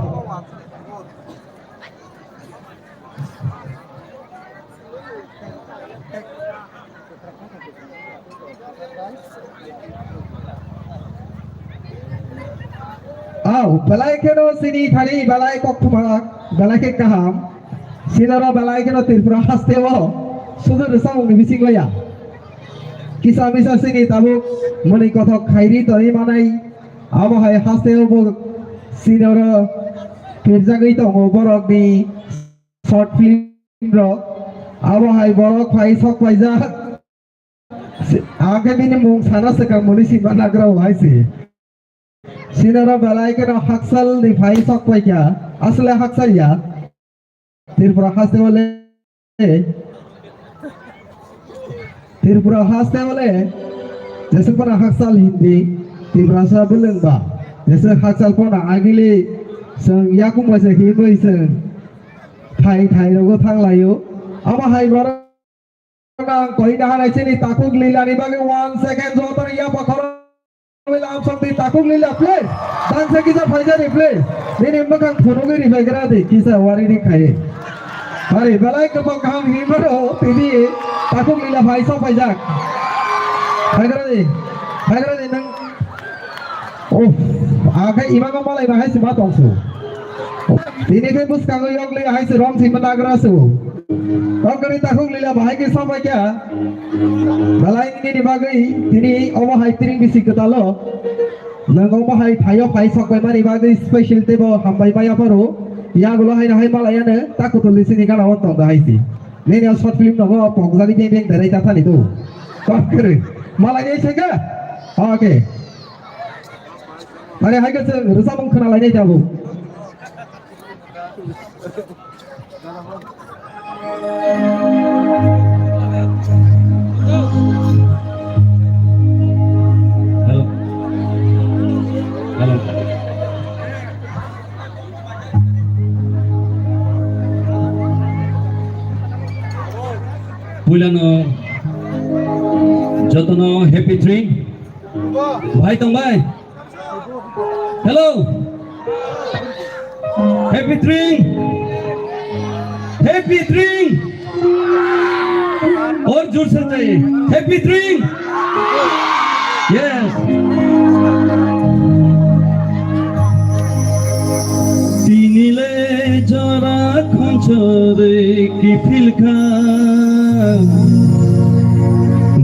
Au, belai kheno sini thani belai koktwma, belai khe kaham. Sinoro belai kheno Tripura hasteo sudu rwchapmungni bisingo ya. Kisa misa sini tabuk mwnwi kothok khairi tongwi manai. Abo hai hasteo bo sinoro kirjagwi tongo borokni short film rok. Abo hai borok phai sok paijak. Ang khe bini mung sana swkang mwnwi sima nagra o hai se. Sinoro belai kheno Hakchal ni phai sok paikha. Asle Hakchal ya. Tripura haste bole. Tripura haste bole. Jese pana Hakchal Hindi. Tripura sa buleng ba. Jese Hakchal pana agili. Seng yakum ba se himoi seng. Thai thai rogo thang layo. Ama hai bara. Ang koi dahanai sini takuk lilani bagwi one second joto ya pakhoro. Wela amsong di takuk lila, please. Dan sa kisa phaijak di, please. Nini mwkhang phunugwi ribai gra di, kisa wari di khai. Hari belai kwbang kaham hinwi mano, tini takuk lila phai sok phaijak. Phaigra di, phaigra di nang. Oh, akhe imago malai bahai sima tongsu. Tini khe bwskango yokli hai se rom thwima nagra se bo. Tongkari takhuk lila bahai khe samai kha. Belai nini bagwi tini omo hai tring bisi kwtalo. Nang omo hai phaio phai sokbai mani bagwi special teibo hambai maya pharo. Yagulo hai hai malai ano ta kutuli sini gana o tong da hai si. Nini o short film nogo pokjagwi beng beng berai ta thani do. Tongkari. Malai ni se kha. Okay. Mane hai khe chwng rwchapmung khna lainai tabuk. Hello. Hello. Puilano jotono happy tring. Bhai tong bhai. Hello. Happy tring. Happy tring. और जोर से चाहिए. Happy tring. Yes. Tinile jora khonchori kiphilkha.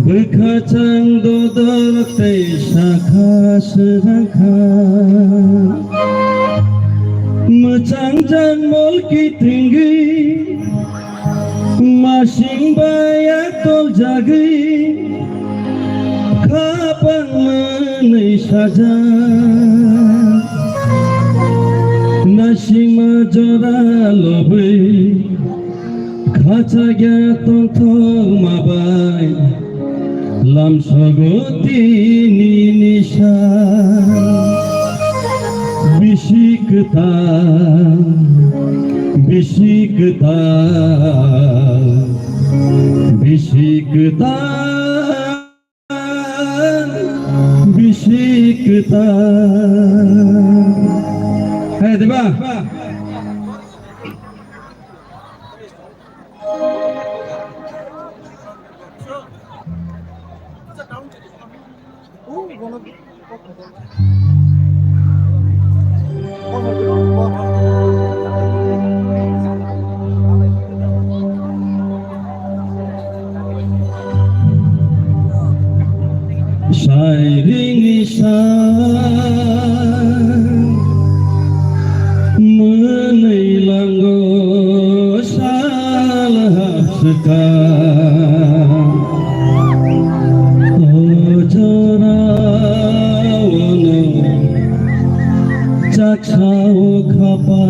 Bwkha chang dodor tei sakha swrangkha. Mwchang jang mol kitingwi, masing bai aktol jagwi, khapang mwnwi sajak. Nasingma jora lobwi, khachagya tongthokma bai, lamsogo tini nisa. Bisi kwtal, bisi kwtal, bisi kwtal, bisi kwtal. Hai, diba? Sairing sa mwnwi lango sal hapswka. O jora ono chaksa o khapa.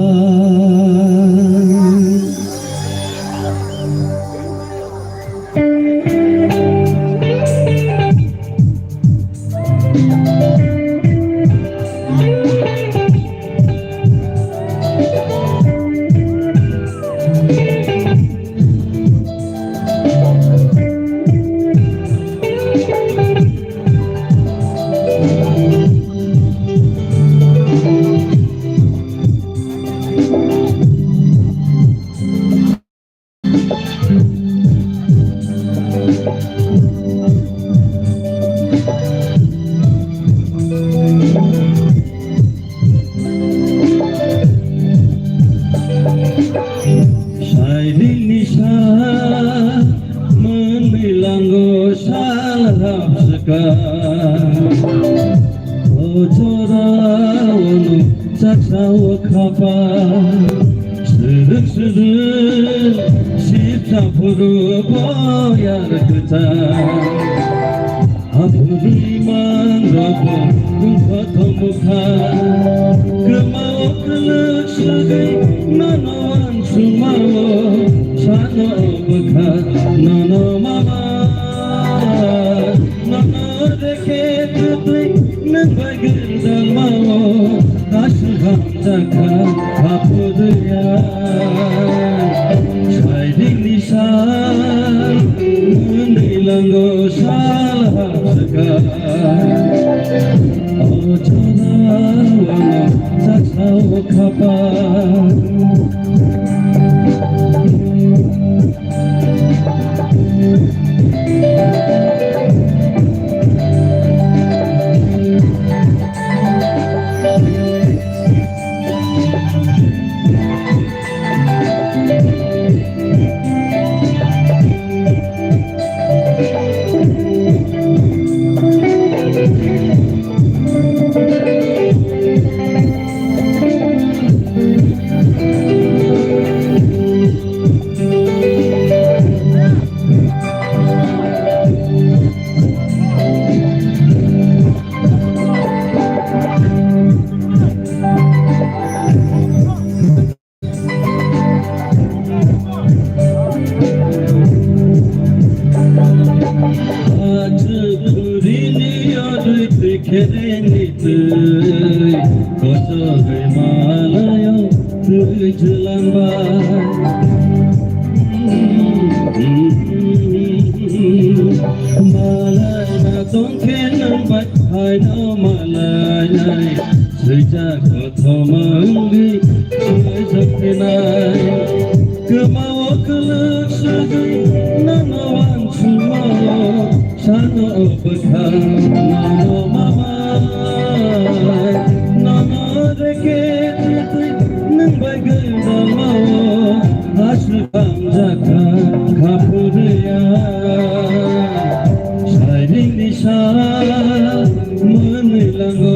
Sairing ni sa mwnwi lango sal hapswka. O jora ono chaksa o khapa. Srwk srwk sipsa phuru boyar kwchang. Aphuru imang rokbo wngkha thomkha. Kwmao kwlwk swgwi nono uansukmao sano bwkha nono mama. Nono rekhe twtwi nwng bai gwdalmao aswk hamjakha aphuru ya. Sairing ni sa mwnwi lango sal hapswka. Khapa. Malai na tongkhe nang bai hai no malai nai. Swijak kothoma wngwi swijak khenai. Kwmao kwlwk swgwi nono wansukmao. Sano o bwkha nono mama. Nono reke twi twi nwng bai gwdalmao. Aswk hamjakha kha phurwya. Sairingni sal mwnwi lango.